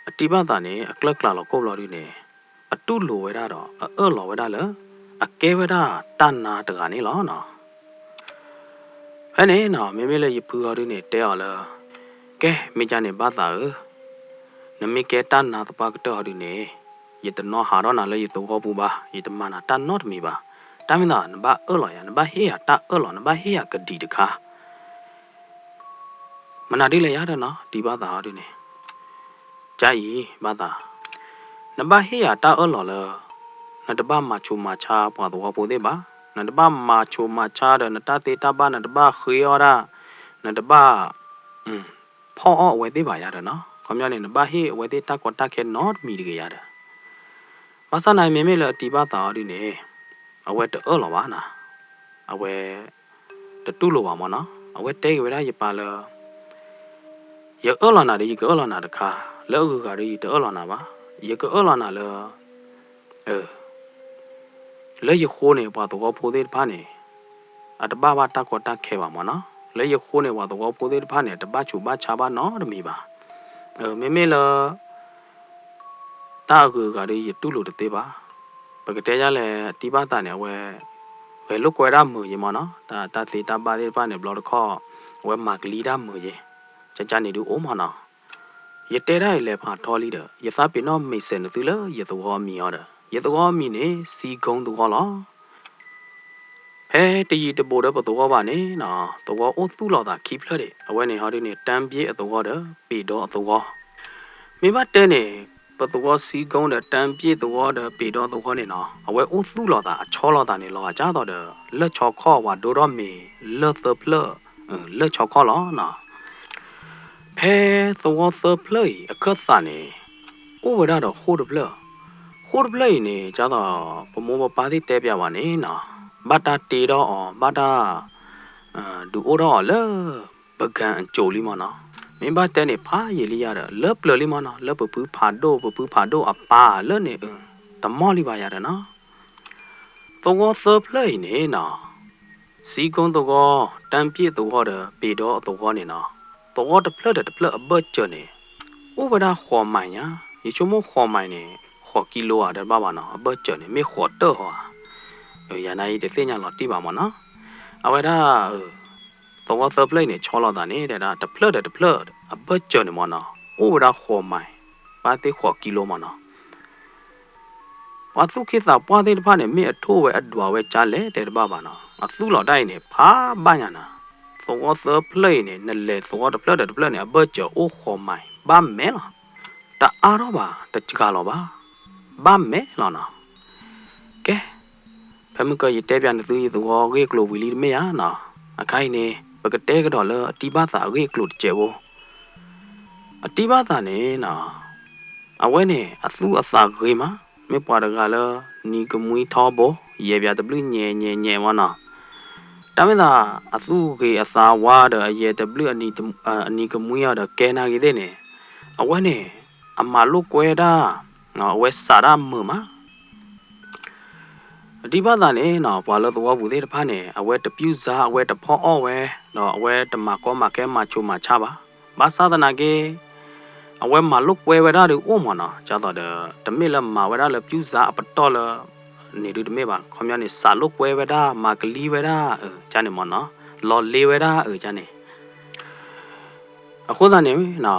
အတံၢ်ဘၣ်သးန့ၣ် အကျၢၢ်ကျးလီၤခိၣ်ဘျီဒုန့ၣ်, အတူၢ်လိာ်ဝဲဒၣ်ဒီး အအၢၣ်လီၤဝဲဒၣ်လၢ အကဲဝဲဒၣ်တၢ်နါတဂၤန့ၣ်လီၤနီၤ. ဖဲန့ၣ်နီၤ မ့မ့ၢ်လၢယဖုအီၤဒုန့ၣ် တဲအီၤလၢ, ကဲ မ့ၢ်ဒ်န့ၣ်ဘၣ်သးဧၢ, နမ့ၢ်ကဲတၢ်နါသပှၢ်ကတၢၢ်အီၤဒုန့ၣ်, ယတနီၣ်ဟးထီၣ်နၤလၢယသဝီပူၤဘၣ်, ယတမၤနၤတၢ်နီတမံၤဘၣ်. တၢ်မ့ၢ်သး နဘၣ်အၢၣ်လီၤယၤ, နဘၣ်ဟ့ၣ်ယၤတၢ်အၢၣ်လီၤ, နဘၣ်ဟ့ၣ်ယၤကဒံးတခါ မနုၤဒ်လဲၣ်ယါဒီးနီၤ တံၢ်ဘၣ်သးအီၤဒုန့ၣ်, ကါအံၤဘၣ်သး, နဘၣ်ဟ့ၣ်ယၤတၢ်အၢၣ်လီၤလၢ နတဘၣ်မၤဆူးမၤဆါပှၤသဝီဖိသ့ၣ်ဘၣ်, နတဘၣ်မၤဆူးမၤဆါဒီးနတၢ်သ့တၢ်ဘၣ်, နတဘၣ်ဃ့အီၣ်ဒၣ်, နတဘၣ် ဖီၣ်အီၣ်အဝဲသ့ၣ်ဘၣ်ယါဒီးနီၤ, ခီပညီန့ၣ် နဘၣ်ဟ့ၣ်အဝဲသ့ၣ်တၢ်ကီတၢ်ခဲနီတမံၤတဂ့ၤယါဒီး, ဘၣ်ဆၣ်သနာ်က့ မ့မ့ၢ်လၢအတံၢ်ဘၣ်သးအီၤဒုန့ၣ်, အဝဲတအၢၣ်လီၤဘၣ်နီၤ, အဝဲ တတူၢ်လိာ်ဘၣ်မ့ၢ်နီၤ, အဝဲတဲက့ၤဝဲဒၣ်ယပၢ်လၢ ယအၢၣ်လီၤနၤဒီး ယကအၢၣ်လီၤနၤတခါ, လၢအဂုၤအဂၤဒီး ယတအၢၣ်လီၤနၤဘၣ်, ယကအၢၣ်လီၤနၤလၢ လၢယဃိန့ၣ် ပှၤသဝီဖိသ့ၣ်တဖၣ်န့ၣ် အတဘၣ်ဘၣ်တၢ်ကီတၢ်ခဲဘၣ်မ့ၢ်နီၤ, လၢယဃိန့ၣ် ပှၤသဝီဖိသ့ၣ်တဖၣ်န့ၣ် အတဘၣ်ဆူးဘၣ်ဆါဘၣ်နီတမံၤဘၣ်. မ့မ့ၢ်လၢ တၢ်အဂုၤအဂၤဒီး ယတူၢ်လိာ်တသ့ဘၣ်. ပကတဲယါလဲၣ် အတံၢ်ဘၣ်သးန့ၣ် အဝဲ ဂဲၤလိာ်ကွဲဒၣ်မုာ်ယ့မ့ၢ်နီၤ, တၢ် တၢ်သ့တၢ်ဘၣ်သ့ၣ်တဖၣ်န့ၣ် ဘျီတခီၣ် အဝဲမၤကလံဒၣ်မုာ်ယ့, ကကန့ၣ်ဒုးအိၣ်မ့ၢ်နီၤ. ယတဲဒၣ်အံၤလဲၤဖးထီလံဒီး ယသးပ့ၤနီၣ်မ့ၢ်စဲးနသုလၢယသဝီအမံၤအီၤဒီး ယသဝီအမံၤန့ၣ် စံကိသဝီလီၤ. ဖဲတယံၤတဘူးဒီးပသဝီဘၣ်န့ၣ်နီၤ, သဝီအိၣ်သူၣ်လီၤသးခံဖျၢၣ်ဒံး, အဝဲန့ၣ်ဟီဒုန့ၣ် တၢ်ဘျ့အသဝီဒီး ပ့ၤဒီအသဝီ. မ့ၢ်ဘၣ်တဲန့ၣ် ပသဝီစံကိဒီး တၢ်ဘျ့သဝီဒီး ပ့ၤဒီအသဝီန့ၣ်နီၤ, အဝဲအိၣ်သူၣ်လီၤသး အဆီလီၤသးန့ၣ် လီၤဂာ်ဒ်သိးဒီး လၢၢ်ဆီခီၣ် ပှၤဒိထီၣ်မ့ၤလၢၢ်သၢဖျၢၣ်, လၢၢ်ဆီခီၣ်လီၤနီၤ. ဖဲသဝီသၢဖျၢၣ်အံၤ အခၢၣ်သးန့ၣ် အိၣ်ဝဲဒၣ်ဒီးဃိၣ်တဖျၢၣ်, ဃိၣ်တဖျၢၣ်အံၤန့ၣ် ဒ်သိး ပမိၢ်ပပၢ်သ့ၣ်တဲပျးဘၣ်န့ၣ်နီၤ, ဘၣ်တၢ်တ့ထီၣ်အီၤ ဘၣ်တၢ် ဒုးအိၣ်ထီၣ်အီၤလၢ ပကၣ်အစိၤလံမ့ၢ်နီၤ. မ့ၢ်ဘၣ်တဲန့ၣ် ဖးယံာ်လံယါဒီး လၢပျၢၤလံမ့ၢ်နီၤ, လၢပဖုဖးဒိၣ် ပဖုဖးဒိၣ်အပၢ်လၢန့ၣ် တမီၢ်လံဘၣ်ယါဒီးနီၤ. သဝီသၢဖျၢၣ်အံၤန့ၣ်နီၤ, စံကိသဝီ, တၢ်ဘျ့သဝီဒီး ပ့ၤဒီအသဝီန့ၣ်နီၤ, သဝီတဖျၢၣ်ဒီးတဖျၢၣ်အဘၢၣ်စၢၤန့ၣ် အိၣ်ဝဲဒၣ်ဃိးမံၤညါ, ယဆိကမိၣ်ဃိးမံၤန့ၣ် ဃိးကံလိဧါ တဘၣ်ဘၣ်နီၤ, အဘၢၣ်စၢၤန့ၣ် မ့ၢ်ဃိးတၢၢ်ဧါ. ယၤန့ၣ်အံၤတသ့ၣ်ညါလီၤတံၢ်ဘၣ်မ့ၢ်နီၤ. အဝဲဒၣ် သဝီသၢဖျၢၣ်အံၤန့ၣ် ဆီလီၤသးန့ၣ် တဲဒၣ် တဖျၢၣ်ဒီးတဖျၢၣ်အဘၢၣ်စၢၤန့ၣ်မ့ၢ်နီၤ, အိၣ်ဝဲဒၣ်ဃိးမံၤ, ဘၣ်သ့ၣ်ဃိးကံလိမ့ၢ်နီၤ. ပှၤသူၣ်က့သးပှၢ်သ့ၣ်တဖၣ်န့ၣ် မ့ၢ်အထိၣ်ဝဲအဒွးဝဲကၢ်လဲၣ်တဲတဘၣ်ဘၣ်နီၤ, အသူၣ်လီၤဒၣ်အံၤန့ၣ် ဖးဘၣ်ညါနီၤ. သဝီသၢဖျၢၣ်အံၤန့ၣ် နလဲၤသဝီတဖျၢၣ်ဒီးတဖျၢၣ်န့ၣ် အဘၢၣ်စၢၤအိၣ်ဃိးမံၤ ဘၣ်မဲာ်လီၤ. တအါထီၣ်ဘၣ် တစှၤလီၤဘၣ်, ဘၣ်မဲာ်လီၤနီၤ. ကဲ, ဖဲမုၢ်ကၢယတဲပျးနသု ယသဝီအဂ့ၢ်အကျိၤဝံၤလံတမ့ၢ်ဧါနီၤ. အခါအံၤန့ၣ် ပကတဲကဒီးလၢအတံၢ်ဘၣ်သးအဂ့ၢ်အကျိၤတစဲးဖိ. အတံၢ်ဘၣ်သးန့ၣ်နီၤ, အဝဲန့ၣ် အသူၣ်အသးဂ့ၤမး, မ့ၢ်ပှၤတဂၤလၢ နံၤကမှံထီဘိ, ယဲၢ်ပၠးတဘျုးညဲညဲညဲမ့ၢ်နီၤ. တၢ်မ့ၢ်သး အသူၣ်ဂ့ၤအသးဝါဒီး အယဲၢ်တဘျုးအနံၤကမှံအီၤဒီး ကဲနာ်ဂ့ၤသ့ၣ်န့ၣ်, အဝဲန့ၣ် အမၤလိာ်ကွဲဒၣ်, အဝဲစးဒၣ်မုာ်မး. အတံၢ်ဘၣ်သးန့ၣ်နီၤ, ပှၤလၢသဝီပူၤသ့ၣ်တဖၣ်န့ၣ် အဝဲတပြုၢ်စါ အဝဲတဖီအီၣ်ဝဲ, ဒီးအဝဲတမၤကီမၤခဲမၤဆူးမၤဆါဘၣ်. ဘၣ်ဆၣ်သနာ်က့ အဝဲမၤလိာ်ကွဲဝဲဒၣ်ဒုးအိၣ်မ့ၢ်နီၤ, ဒ်သိးဒီး တမ့ၢ်လၢမၤဝဲဒၣ်လၢပြုၢ်စါအပတီၢ်လၢ န့ၣ်ဒုးတမ့ၢ်ဘၣ်, ခီပညီန့ၣ် စးလိာ်ကွဲဝဲဒၣ် မၤကလံဝဲဒၣ် အကန့ၣ်မ့ၢ်နီၤ, လီၤလ့ဝဲဒၣ် အကန့ၣ် အဃိသတးန့ၣ်နီၤ,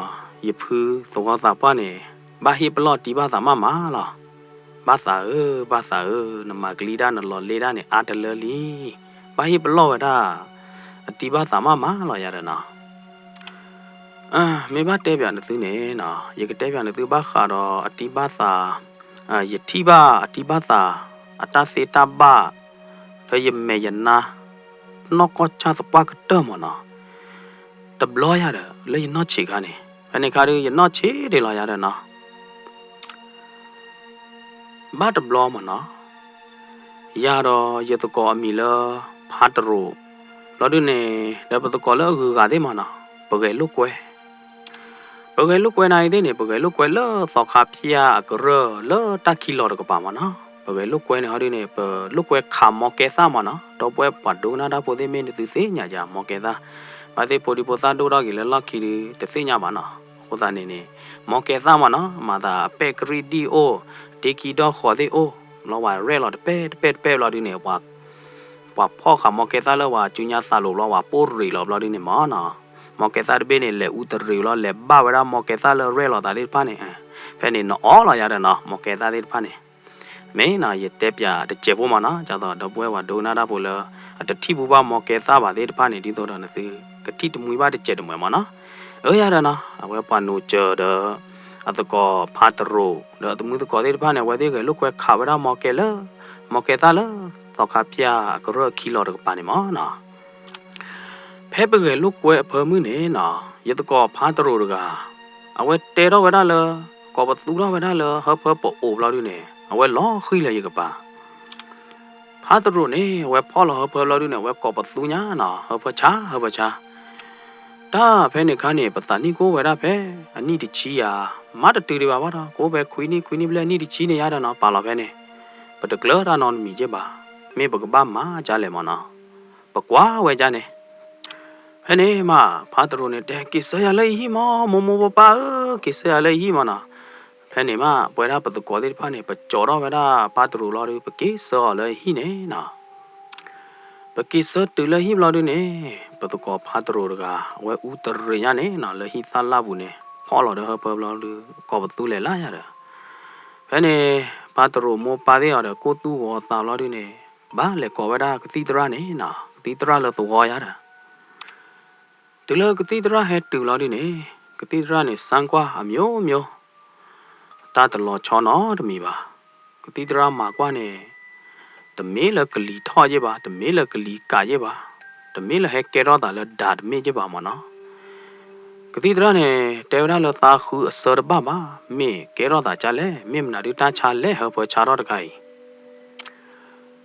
ယဖုသဝီသးပှၢ်န့ၣ် ဘၣ်ဟ့ၣ်ပလီၢ်တံၢ်ဘၣ်သးမးမးလီၤ. ဘၣ်သးဧၢ, ဘၣ်သးဧၢ, နမၤကလံတၢ် နလီၤလ့တၢ်န့ၣ် အါတလၢလံ. ဘၣ်ဟ့ၣ်ပလီၢ်ဝဲဒၣ် အတံၢ်ဘၣ်သးမးမးလီၤယၤဒီးနီၤ. မ့ၢ်ဘၣ်တဲပၠးနသုန့ၣ်နီၤ, ယကတဲပၠးနသုဘၣ်ဃးဒီးအတံၢ်ဘၣ်သး, ယထံၣ်ဘၣ်အတံၢ်ဘၣ်သး အတၢ်သ့တၢ်ဘၣ် ဒီးယမဲာ်ယနါ နီၢ်ကီၢ်ဆၣ်သပှၢ်ကတၢၢ်မ့ၢ်နီၤ, တဘျီယၤဒီး လၢယနီၢ်ဆံးခါန့ၣ်, ဖဲန့ၣ်ခါဒုး ယနီၢ်ဆံးဒံးလီၤယၤဒီးနီၤ. ဘၣ်တဘျီမ့ၢ်နီၤ ယၤဒီးယသကိးအမံၤလၢ ဖါတရူး, ဘျီဒုန့ၣ် ဒီးပသကိးလၢအဂုၤအဂၤသ့ၣ်မးနီၤ, ပဂဲၤလိာ်ကွဲ ပဂဲၤလိာ်ကွဲနၤအံၤသ့ၣ်န့ၣ် ပဂဲၤလိာ်ကွဲလၢသီခါဖၠၣ်အကရၢၢ်လၢတၢ်ခံလီၤတကပၤမးနီၤ. ပဂဲၤလိာ်ကွဲန့ၣ်ဟီဒုန့ၣ် ပလိာ်ကွဲခးမီၢ်ကဲသၣ်မးနီၤ. ဒီပုၢ်ဝဲၢ်ပှၤဒိကနၣ်တၢ်ဖိသ့ၣ်မ့ၢ်နသုသ့ၣ်ညါယၤမီၢ်ကဲသၣ်, ဘၣ်သ့ၣ်ဖိဒံဖိသၣ်ဒိၣ်ထီၣ်က့ၤလၢလီၢ်ခံဒုတသ့ၣ်ညါဘၣ်နီၤ. အဃိသတးန့ၣ်န့ၣ် မီၢ်ကဲသၣ်မးနီၤ မၤသးအပဲၣ်ကရံၣ်ဒံၣ်အိၣ်, ဒ့ခံဒီၣ်ဃီၤသ့ၣ်အိၣ်, ဘျီဝဲရဲၣ်လီၤတပဲၣ်တပဲၣ်တပဲၣ်ဘျီဒုန့ၣ် ပှၤဖီၣ်ဃာ်မီၢ်ကဲသၣ်လၢပှၤစုညါသးလိၤဘျီ ပှၤပိၢ်ရ့ၣ်လီၤဘျီဒုန့ၣ်မးနီၤ. မီၢ်ကဲသၣ်တဘ့ၣ်န့ၣ် လဲၤအူတရ့ၤလီၤ လဲၤဘၣ်ဝဲဒၣ်မီၢ်ကဲသၣ်လၢရဲၣ်လီၤသးသ့ၣ်တဖၣ်န့ၣ်, ဖဲန့ၣ်နအီလီၤယၤဒီးနီၤ မီၢ်ကဲသၣ်သ့ၣ်တဖၣ်န့ၣ်. မ့ၢ်နီၤ ယတဲပၠးတစဲးဖိမးနီၤ ဒ်သိးဒီပုၢ်ဝဲၢ်ပှၤဒိကနၣ်တၢ်ဖိလၢ အတထံၣ်ဘၣ်မီၢ်ကဲသၣ်ဘၣ်သ့ၣ်တဖၣ်န့ၣ် ဒ်သိးဒီးနသုကထံၣ်တမှံဘၣ်တစဲးတမှဲးမးနီၤ. အၢယၤဒီးနီၤ အဝဲပှၤနိစၢၤဒီး အသကိးဖါတရူး ဒီးအသမုသကိးသ့ၣ်တဖၣ်န့ၣ် အဝဲသ့ၣ်ဂဲၤလိာ်ကွဲခးဝဲဒၣ်မီၢ်ကဲလၢ မီၢ်ကဲသၣ်လၢ သီခါဖၠၣ်အကရၢၢ်ခံလီၤတကပၤန့ၣ်မးနီၤ. ဖဲပဂဲၤလိာ်ကွဲအဖၢမုၢ်န့ၣ်နီၤ ယသကိးဖါတရူးတဂၤ အဝဲတဲထီၣ်ဝဲဒၣ်လၢ ကိးပသူထီၣ်ဝဲဒၣ်လၢဟၢဖၢပအိၣ်ဘျီဒုန့ၣ် အဝဲလီၤဃံလၢယကပၤ ဖါတရူးန့ၣ် အဝဲဖီၣ်လီၤဟၢဖၢဘျီဒုန့ၣ် အဝဲကိးပသူညါနီၤ ဟၢဖၢဆါ ဟၢဖၢဆါ. တၢ်ဖဲန့ၣ်ခါန့ၣ် ပသးနံၣ်ကအိၣ်ဝဲဒၣ်ဖဲ အနံၣ်တဆံယၤ မးတတုၤဒံးဘၣ်ဘၣ်ဒီး ကအိၣ်ဖဲခွံနံၣ် ခွံနံၣ်ဘျဲၣ် အနံၣ်တဆံန့ၣ်ယၤဒီးနီၤ ပာ်လီၤဖဲန့ၣ် ပတကျၢၤတၢ်နီတမံၤက့ဘၣ်, မ့ၢ်ပကဘၣ်မၤဒ်လဲၣ်မးနီၤ, ပကွၢ်ဝဲဒ်န့ၣ် ဖဲန့ၣ်မး ဖါတရူးန့ၣ်တဲ က့ၤဆှၢယၤလၢယဟံၣ်မး မိၢ်မိၢ်ပၢ်ပၢ်ဧၢ, က့ၤဆှၢယၤလၢယဟံၣ်မးနီၤ. ဖဲန့ၣ်မး ပဝဲဒၣ်ပသကိးသ့ၣ်တဖၣ်န့ၣ် ပကၠီထီၣ်ဝဲဒၣ်ဖါတရူးလီၤဒီး ပက့ၤဆှၢအီၤလၢဟံၣ်န့ၣ်နီၤ. ပက့ၤဆှၢတုၤလၢဟံၣ်ဘျီဒုန့ၣ် ပသကိးဖါတရူးတဂၤ အဝဲအူတရ့ၤညါန့ၣ်နီၤ လၢဟံၣ်သၣ်လၣ်ပူၤန့ၣ် ဖီၣ်လီၤဒီးဟၢဖၢဘျီဒု ကိးပသူလဲၤလၢ်ယၤဒီး ဖဲန့ၣ် ဖါတရူးမိၢ်ပၢ်သ့ၣ်အီၤဒီး ကိၢ်သူၣ်ဂီၤသးဘျီဒုန့ၣ် ဘၣ်လဲၤကိးဝဲဒၣ်ကသံၣ်သရၣ်န့ၣ်နီၤ ကသံၣ်သရၣ်လၢသဝီယၤဒီး တုၤလၢကသံၣ်သရၣ်ဟဲတုၤလီၤဒုန့ၣ် ကသံၣ်သရၣ်န့ၣ် စမ်းကွၢ်အမျိုးမျိုး တၢ်တလီၤဆီနီတမံၤဘၣ်. ကသံၣ်သရၣ်မၤကွၢ်န့ၣ် တမ့ၢ်လၢကလံၤထီၣ်ယ့ၢ်ဘၣ်, တမ့ၢ်လၢကလံၤကးယ့ၢ်ဘၣ်, တမ့ၢ်လၢဟဲကဲထီၣ်သးလၢဒၢးတမ့ၢ်ယ့ၢ်ဘၣ်မးနီၤ. ကသံၣ်သရၣ်န့ၣ် တဲဝဲဒၣ်လၢသးဃုအစၢတဘၣ်ဘၣ်, မ့ၢ်ကဲထီၣ်သးကၢ်လဲၣ်, မ့ၢ်မနုၤဒုတၢ်ဆါလဲၣ် ဟၢဖၢဆါထီၣ်တခါအံၤ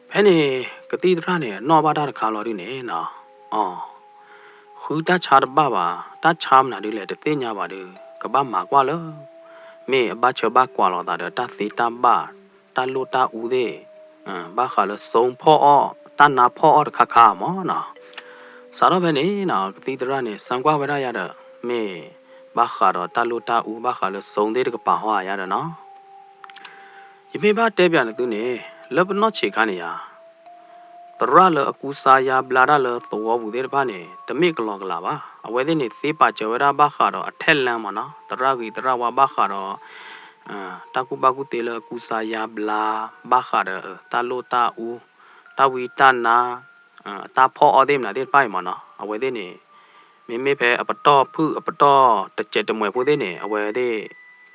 ဖဲန့ၣ် ကသံၣ်သရၣ်န့ၣ် အနီၣ်ဘၣ်တၢ်တခါလီၤဒုန့ၣ်နီၤ, အီၤ ဃုတၢ်ဆါတဘၣ်ဘၣ်, တၢ်ဆါမနုၤဒုလဲၣ် တသ့ၣ်ညါဘၣ်ဒုး ကဘၣ်မၤကွၢ်လၢ မ့ၢ်အဘၣ်ဆၢဘၣ်ကွၢ်လိာ်သးဒီး တၢ်သ့တၢ်ဘၣ် တၢ်လိၣ်တၢ်အူသ့ၣ် ဘၣ်ဃးလၢ စိဖီၣ်အီၣ် တၢ်နါဖီၣ်အီၣ်တခါခါမးနီၤ. စးထီၣ်ဖဲန့ၣ်နီၤ ကသံၣ်သရၣ်န့ၣ် စမ်းကွၢ်ဝဲဒၣ်ယၤဒီး မ့ၢ်ဘၣ်ဃးဒီးတၢ်လိၣ်တၢ်အူ ဘၣ်ဃးလၢ စိသ့ၣ်တကပၤဟီယၤဒီးနီၤ ယမ့ၢ်ဘၣ်တဲပၠးနသုန့ၣ် လၢပနီၢ်ဆံးခါန့ၣ်ယၤ သရၣ်လၢအကူစါယါဘျါတၢ်လၢသဝီပူၤသ့ၣ်တဖၣ်န့ၣ် တမ့ၢ်ကလီကလးဘၣ်. အဝဲသ့ၣ်န့ၣ် သ့ပာ်စၢၤဝဲဒၣ်ဘၣ်ဃးဒီးအထဲလၢမးနီၤ, သရၣ်ဂ့ၤသရၣ်ဝါဘၣ်ဃးဒီး တၢ်ကူၣ်ဘၣ်ကူၣ်သ့လၢအကူစါယါဘျါ ဘၣ်ဃးဒီးတၢ်လိၣ်တၢ်အူ တၢ်ဝံတၢ်နါ တၢ်ဖီၣ်အီၣ်သ့ၣ်မနုၤသ့ၣ်တဖၣ်အံၤမးနီၤ, အဝဲသ့ၣ်န့ၣ် မ့မ့ၢ်ဖဲအပတီၢ်ဖုၣ်အပတီၢ်တစဲးတမှဲးဖိသ့ၣ်န့ၣ် အဝဲသ့ၣ်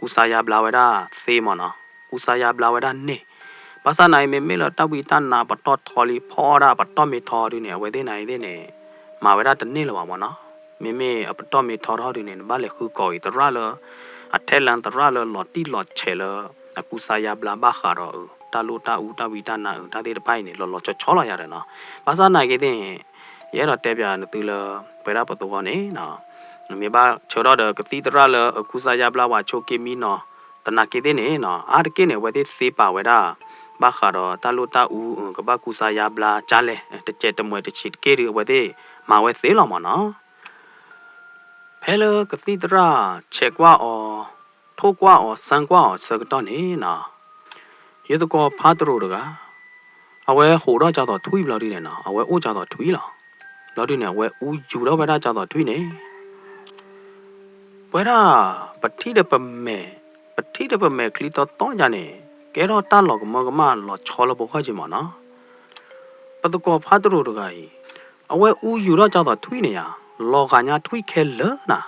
ကူစါယါဘျါဝဲဒၣ်သ့မးနီၤ, ကူစါယါဘျါဝဲဒၣ်န့ၣ်. ဘၣ်ဆၣ်နာ်အံၤ မ့မ့ၢ်လၢတၢ်ဝံတၢ်နါပတီၢ်ထီလံ ဖီၣ်အီၣ်ဒၣ်ပတီၢ်မ့ၢ်ထီဒုန့ၣ် အဝဲသ့ၣ်နာ်အံၤသ့ၣ်န့ၣ် မၤဝဲဒၣ်တန့ၢ်လၢၤဘၣ်မးနီၤ. မ့မ့ၢ်အပတီၢ်မ့ၢ်ထီထီဒုန့ၣ် နဘၣ်လဲၤဃုကိးအံၤ သရၣ်လၢ အထဲလၢ သရၣ်လၢလီၤတံၢ်လီၤဆဲးလၢ အကူစါယါဘျါဘၣ်ဃးဒီး တၢ်လိၣ်တၢ်အူ တၢ်ဝံတၢ်နါအု တၢ်သ့ၣ်တဖၣ်အံၤန့ၣ် လီၤလီၤဆီဆီလီၤယၤဒီးနီၤ. ဘၣ်ဆၣ်နာ်က့သ့ၣ်န့ၣ် ယအဲၣ်ဒိးတဲပၠးနသုလၢ ပဝဲဒၣ်ပသဝီန့ၣ်နီၤ မ့ၢ်ဘၣ်ဆၢထီၣ်ဒီးကသံၣ်သရၣ်လၢအကူစါယါဘျါဝဲဆိးက့မံနီၤ သနာ်က့သ့ၣ်န့ၣ်နီၤ အါတက့ၢ်န့ၣ် အဝဲသ့ၣ်သ့ပာ်ဝဲဒၣ် ဘၣ်ဃးဒီးတၢ်လိၣ်တၢ်အူ ကဘၣ်ကူစါယါဘျါကၢ်လဲၣ် တစဲးတမှဲးတဆံးတက့ၢ်ဒု အဝဲသ့ၣ်မၤဝဲသ့လီၤမးနီၤ. ဖဲလၢကသံၣ်သရၣ်ဆဲးကွၢ်အီၤ ထိၣ်ကွၢ်အီၤ စမ်းကွၢ်အီၤဆၢကတီၢ်န့ၣ်နီၤ ယသကိးဖါတရူးတဂၤ အဝဲဟိးထီၣ်ကၠၢ်သိးထွံၣ်ဘျီဒုန့ၣ်နီၤ အဝဲအိၣ်ကၠၢ်သိးထွံၣ်လီၤ. ဘျီဒုန့ၣ် အဝဲအူယူၤထီၣ်ဝဲဒၣ်ကၠၢ်သိးထွံၣ်န့ၣ် ပဝဲဒၣ် ပထံၣ်ဒီးပမဲာ် ပထံၣ်ဒီးပမဲာ်ချံတီတီယၤန့ၣ် ကဲထီၣ်တၢ်လီၤကမၢကမၣ်လီၤဆီလၢပဂီၢ်က့မးနီၤ. ပသကိးဖါတရူးတဂၤအံၤ အဝဲအူယူၤထီၣ်ကၠၢ်သိးထွံၣ်န့ၣ်ယၤ လီၤဂာ်ညါထွံၣ်ခဲလၢာ်နၤ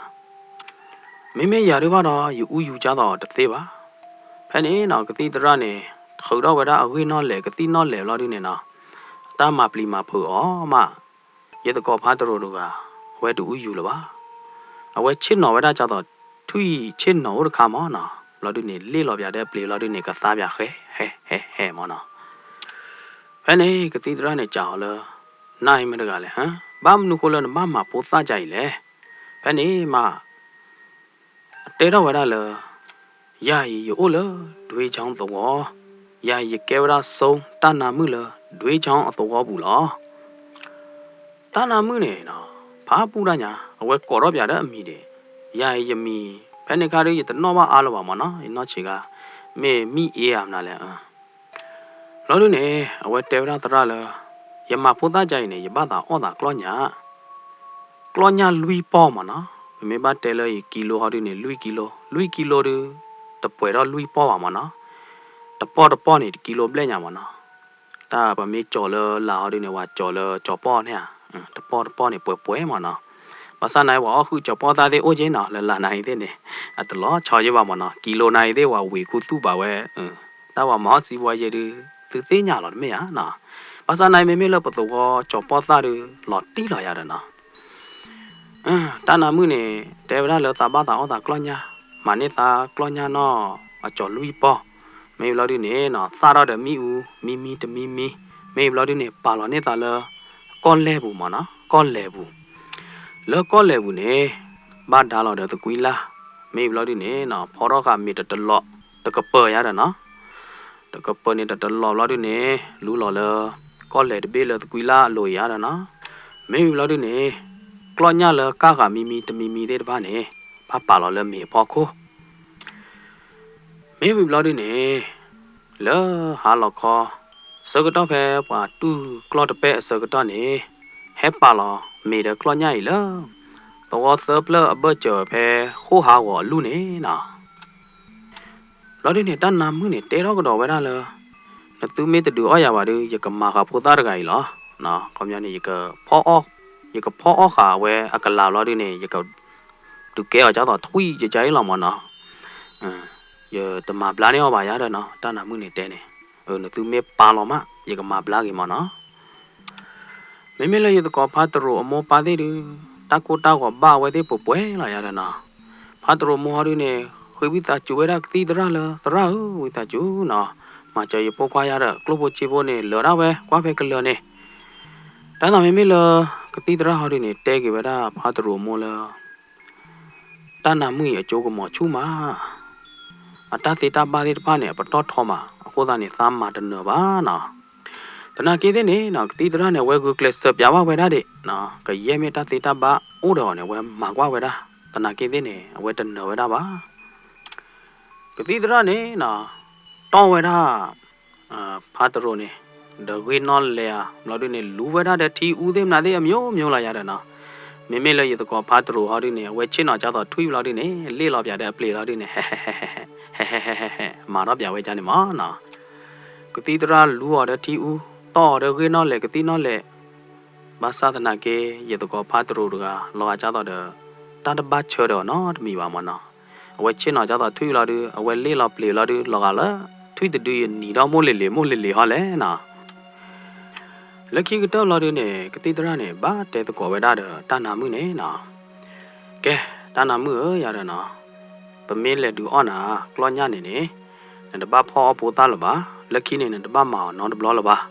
မ့မ့ၢ်ယၤဒုဘၣ်ဒီး ယအူယူၤကၠၢ်သိးတသ့ဘၣ်. ဖဲန့ၣ်နီၤ ကသံၣ်သရၣ်န့ၣ် ထုးထီၣ်ဝဲဒၣ်အဂ့ၢ်နီၣ်လဲၣ် ကသံၣ်နီၣ်လဲၣ်ဘျီဒုန့ၣ်နီၤ တၢ်မၤပျံၤမၤဖုးအီၤမး ယသကိးဖါတရူးတဂၤ အဝဲတအူယူၤလၢၤဘၣ်. အဝဲဆ့ၣ်နီၤဝဲဒၣ်ကၠၢ်သိးထွံၣ်ဆ့ၣ်နီၤအိၣ်တခါမးနီၤ ဘျီဒုန့ၣ် လ့ၣ်လီၤပၠးဒီးပျ့ၤဘျီဒုန့ၣ် ကသါပၠးဃဲ ဟဲ ဟဲ ဟဲမးနီၤ. ဖဲန့ၣ်ကသံၣ်သရၣ်န့ၣ်စံးအီၤလၢ, နၤအံၤမတၤတဂၤလဲၣ်, ဘၣ်မနုၤဃိလၢနဘၣ်မၤဖိသၣ်ဒ်အံၤလဲၣ်. ဖဲန့ၣ်မး အတဲထီၣ်ဝဲဒၣ်လၢ, ယၤအံၤယအိၣ်လၢဒွ့ချီသဝီ, ယၤအံၤယကဲဝဲဒၣ်စီၤတၢ်နါမုၣ်လၢဒွ့ချီအသဝီပူၤလီၤ. တၢ်နါမုၣ်န့ၣ်နီၤ, ဖးပူၣ်တၢ်ညါ အဝဲကိးထီၣ်ပၠးဒီးအမံၤဒၣ်, ယၤအံၤယမံၤ, ဖဲန့ၣ်ခါဒုး ယတနီၣ်ဘၣ်အါလၢၤဘၣ်မၢ်နီၤ, ယနီၢ်ဆံးခါ, မ့ၢ်မံၤအ့ဧါမနုၤလဲၣ်. ဘျီဒုန့ၣ် အဝဲတဲဝဲဒၣ်သရၣ်လၢ, ယမၤဖိသၣ်ဒ်အံၤန့ၣ် ယဘၣ်သးအီၣ်သးကျီၢ်ညၣ်, ကျီၢ်ညၣ်လွံၢ်ပီၢ်မၢ်နီၤ, ပမ့ၢ်ဘၣ်တဲလၢယကံလိဟီဒုန့ၣ် လွံၢ်ကံလိ, လွံၢ်ကံလိဒုး, တပှဲၤထီၣ်လွံၢ်ပီၢ်ဘၣ်မၢ်နီၤ, တပီၢ်တပီၢ်န့ၣ် တကံလိဘျဲၣ်ညါမၢ်နီၤ. တၢ်ပမ့ၢ်ကၠီၤလၢလာ်ဟီဒုန့ၣ် ပှၤကၠီၤလၢကၠီၤပီၢ်န့ၣ်ဧါ, တပီၢ်တပီၢ်န့ၣ်ပှဲၤပှဲၤမၢ်နီၤ. ဘၣ်ဆၣ်နာ်အံၤပှၤအီၣ်ဃုာ်ကၠီၤပီၢ်သၣ်သ့ၣ်အိၣ်က့နီၤ, လၢလာ်နာ်အံၤသ့ၣ်န့ၣ်, အတလီၤဆီယ့ၢ်ဘၣ်မၢ်နီၤ, ကံလိနာ်အံၤသ့ၣ်ပှၤဝံၤခူသူၣ်ဘၣ်ဝဲ, တၢ်ပှၤမၤအီၣ်စံးဘှီယဲဒုး, သုသ့ၣ်ညါလီၤတမ့ၢ်ဧါနီၤ. ဘၣ်ဆၣ်နာ်အံၤမ့မ့ၢ်လၢပသဝီကၠီၤပီၢ်သၣ်ဒုး လီၤတံၢ်လီၤယၤဒီးနီၤ တၢ်နါမုၣ်န့ၣ် တဲဝဲဒၣ်လၢသးဘၣ်သးအီၣ်သးကျီၢ်ညၣ်, မၤန့ၢ်သးကျီၢ်ညၣ်နီၢ်အကၠီၤလွံၢ်ပီၢ်, မ့ၢ်ဘျီဒုန့ၣ်နီၤ သၣ်ထီၣ်ဒီးမံအူ မံမံတမံမံ, မ့ၢ်ဘျီဒုန့ၣ် ပာ်လီၤန့ၢ်သးလၢ ကီၢ်လဲၢ်ပူၤမၢ်နီၤ, ကီၢ်လဲၢ်ပူၤ. လၢကီၢ်လဲၢ်ပူၤန့ၣ် ဘၣ်ဒါလီၤဒီးသကွံလၢ်, မ့ၢ်ဘျီဒုန့ၣ်နီၤ ဖီထီၣ်ဃာ်မ့ၢ်တတလီး တကပၢၤယၤဒီးနီၤ တကပၢၤန့ၣ်တတလီးဘျီဒုန့ၣ် လူလီၤလၢ ကီၢ်လဲၢ်တဘ့ၣ်လၢသကွံလၢ်အလိၤယၤဒီးနီၤ, မ့ၢ်ဝံၤဘျီဒုန့ၣ် ကျီၢ်ညၣ်လၢကၢ်ဃာ်မံမံတမံမံသ့ၣ်တဖၣ်န့ၣ် ဘၣ်ပာ်လီၤလၢမ့ၤအဖီခိၣ်. မ့ၢ်ဝံၤဘျီဒုန့ၣ် လၢဟါလီၤခီ ဆၢကတီၢ်ဖဲပှၤတူၢ်ကျီၢ်တပဲၢ်အဆၢကတီၢ်န့ၣ် ဟဲပာ်လီၤမ့ၤဒီးကျီၢ်ညၣ်အံၤလၢ သဝီသၢဖျၢၣ်အဘၢၣ်စၢၤဖဲဃိၣ်ဟးဂီၤအလူၢ်န့ၣ်နီၤ ဘျီဒုန့ၣ် တၢ်နါမုၣ်န့ၣ် တဲထီၣ်ကဒီးဝဲဒၣ်လၢ နသုမ့ၢ်တဒုးအီၣ်ယၤဘၣ်ဒီး ယကမၤဃာ်ဖိသၣ်တဂၤအံၤလီၤ. ခီပညီန့ၣ် ယကဖီအီၣ်ဃာ်အဝဲအကလၤဘျီဒုန့ၣ် ယကဒုးကဲအီၤဒ်သိးထွံၣ်ယကါအံၤလီၤမၢ်နီၤ. ယတမၤဘျါန့ၢ်အီၤဘၣ်ယၤဒီးနီၤ တၢ်နါမုၣ်န့ၣ်တဲန့ၣ်, နသုမ့ၢ်ပာ်လီၤမး ယကမၤဘျါက့ၤမၢ်နီၤ. မ့မ့ၢ်လၢယသကိးဖါတရူးအမိၢ်ပၢ်သ့ၣ်ဒုး တၢ်ကိၢ်တၢ်ဂီၤဘၣ်အဝဲသ့ၣ်ပှဲၤပှဲၤလီၤယၤဒီးနီၤ. ဖါတရူးအမိၢ်ဟီဒုန့ၣ် ဃ့ဝံသးစူၤဝဲဒၣ်ကသံၣ်သရၣ်လၢ သရၣ်ဧၢ ဝံသးစူၤနီၤ, မၤစၢၤယဖိခွါယၤဒီး ကျိၣ်ဖိစ့ဖိန့ၣ် လၢာ်ဒၣ်ဝဲ ကွၢ်ဖဲကလၢာ်န့ၣ်. တၢ်သးမ့မ့ၢ်လၢ ကသံၣ်သရၣ်ဟီဒုန့ၣ် တဲက့ၤဝဲဒၣ်ဖါတရူးအမိၢ်လၢ တၢ်နါမုၣ်အံၤအကၠိကမီၤဆူၣ်မး, အတၢ်သ့တၢ်ဘၣ်သ့ၣ်တဖၣ်န့ၣ် အပတီၢ်ထီမး အဃိသတးန့ၣ် သးမၤတနၢၤဘၣ်နီၤ. သနာ်က့သ့ၣ်န့ၣ်နီၤ ကသံၣ်သရၣ်န့ၣ် အဝဲဂုာ်ကျဲးစၢးပၠးဘၣ်ဝဲဒၣ်ဒံး, ကယဲၢ်မ့ၢ်တၢ်သ့တၢ်ဘၣ်အိၣ်ဒီးအီၤန့ၣ် အဝဲမၤကွၢ်ဝဲဒၣ်, သနာ်က့သ့ၣ်န့ၣ် အဝဲတနၢၤဝဲဒၣ်ဘၣ်. ကသံၣ်သရၣ်န့ၣ်နီၤ တီၢ်ဝဲဒၣ် ဖါတရူးန့ၣ် ဒီးဂ့ၢ်နီၣ်လဲၤဧါ ဘျီဒုန့ၣ် လူဝဲဒၣ်ဒီးထံအူသ့ၣ်မနုၤသ့ၣ်အမျိုးမျိုးလီၤယၤဒီးနီၤ. မ့မ့ၢ်လၢယသကိးဖါတရူးဟီဒုန့ၣ် အဝဲဆ့ၣ်နီၤကသိးထွံၣ်ဘျီဒုန့ၣ် လ့ၣ်လီၤပၠးဒီးအပျ့ၤလီၤဒုန့ၣ် ဟဲဟဲဟဲဟဲဟဲဟဲ မၤထီၣ်ပၠးဝဲဒ်န့ၣ်မးနီၤ. ကသံၣ်သရၣ်လူအီၤဒီးထံအူ တီၢ်အီၤဒီးဂ့ၢ်နီၣ်လဲၤကသံၣ်နီၣ်လဲၤ, ဘၣ်ဆၣ်သနာ်က့ ယသကိးဖါတရူးတဂၤ လီၤဂာ်ကသိးဒီး တၢ်တဘၣ်ဆၢဒီးအီၤနီတမံၤဘၣ်မးနီၤ. အဝဲဆ့ၣ်နီၤကသိးထွံၣ်လီၤဒု အဝဲလ့ၣ်လီၤပျ့ၤလီၤဒု လီၤဂာ်လၢ ထွံၣ်တဒုအံၤနံၤဒီးမိၢ်လ့ၤလ့ၤမိၢ်လ့ၤလ့ၤဟီလဲၣ်နီၤ. လၢခံကတၢၢ်လီၤဒုန့ၣ် ကသံၣ်သရၣ်န့ၣ် ဘၣ်တဲသကိးဝဲဒၣ်ဒီးတၢ်နါမုၣ်န့ၣ်နီၤ. ကဲ တၢ်နါမုၣ်ဧၢ ယၤဒီးနီၤ, ပမ့ၢ်လဲၤဒုးအီၣ်နၤ ကျီၢ်ညၣ်န့ၣ်န့ၣ် နတဘၣ်ဖီအီၣ်ဖိသၣ်လၢၤဘၣ်, လၢခံန့ၣ် နတဘၣ်မၤအီၤနီတဘျီလၢၤဘၣ်.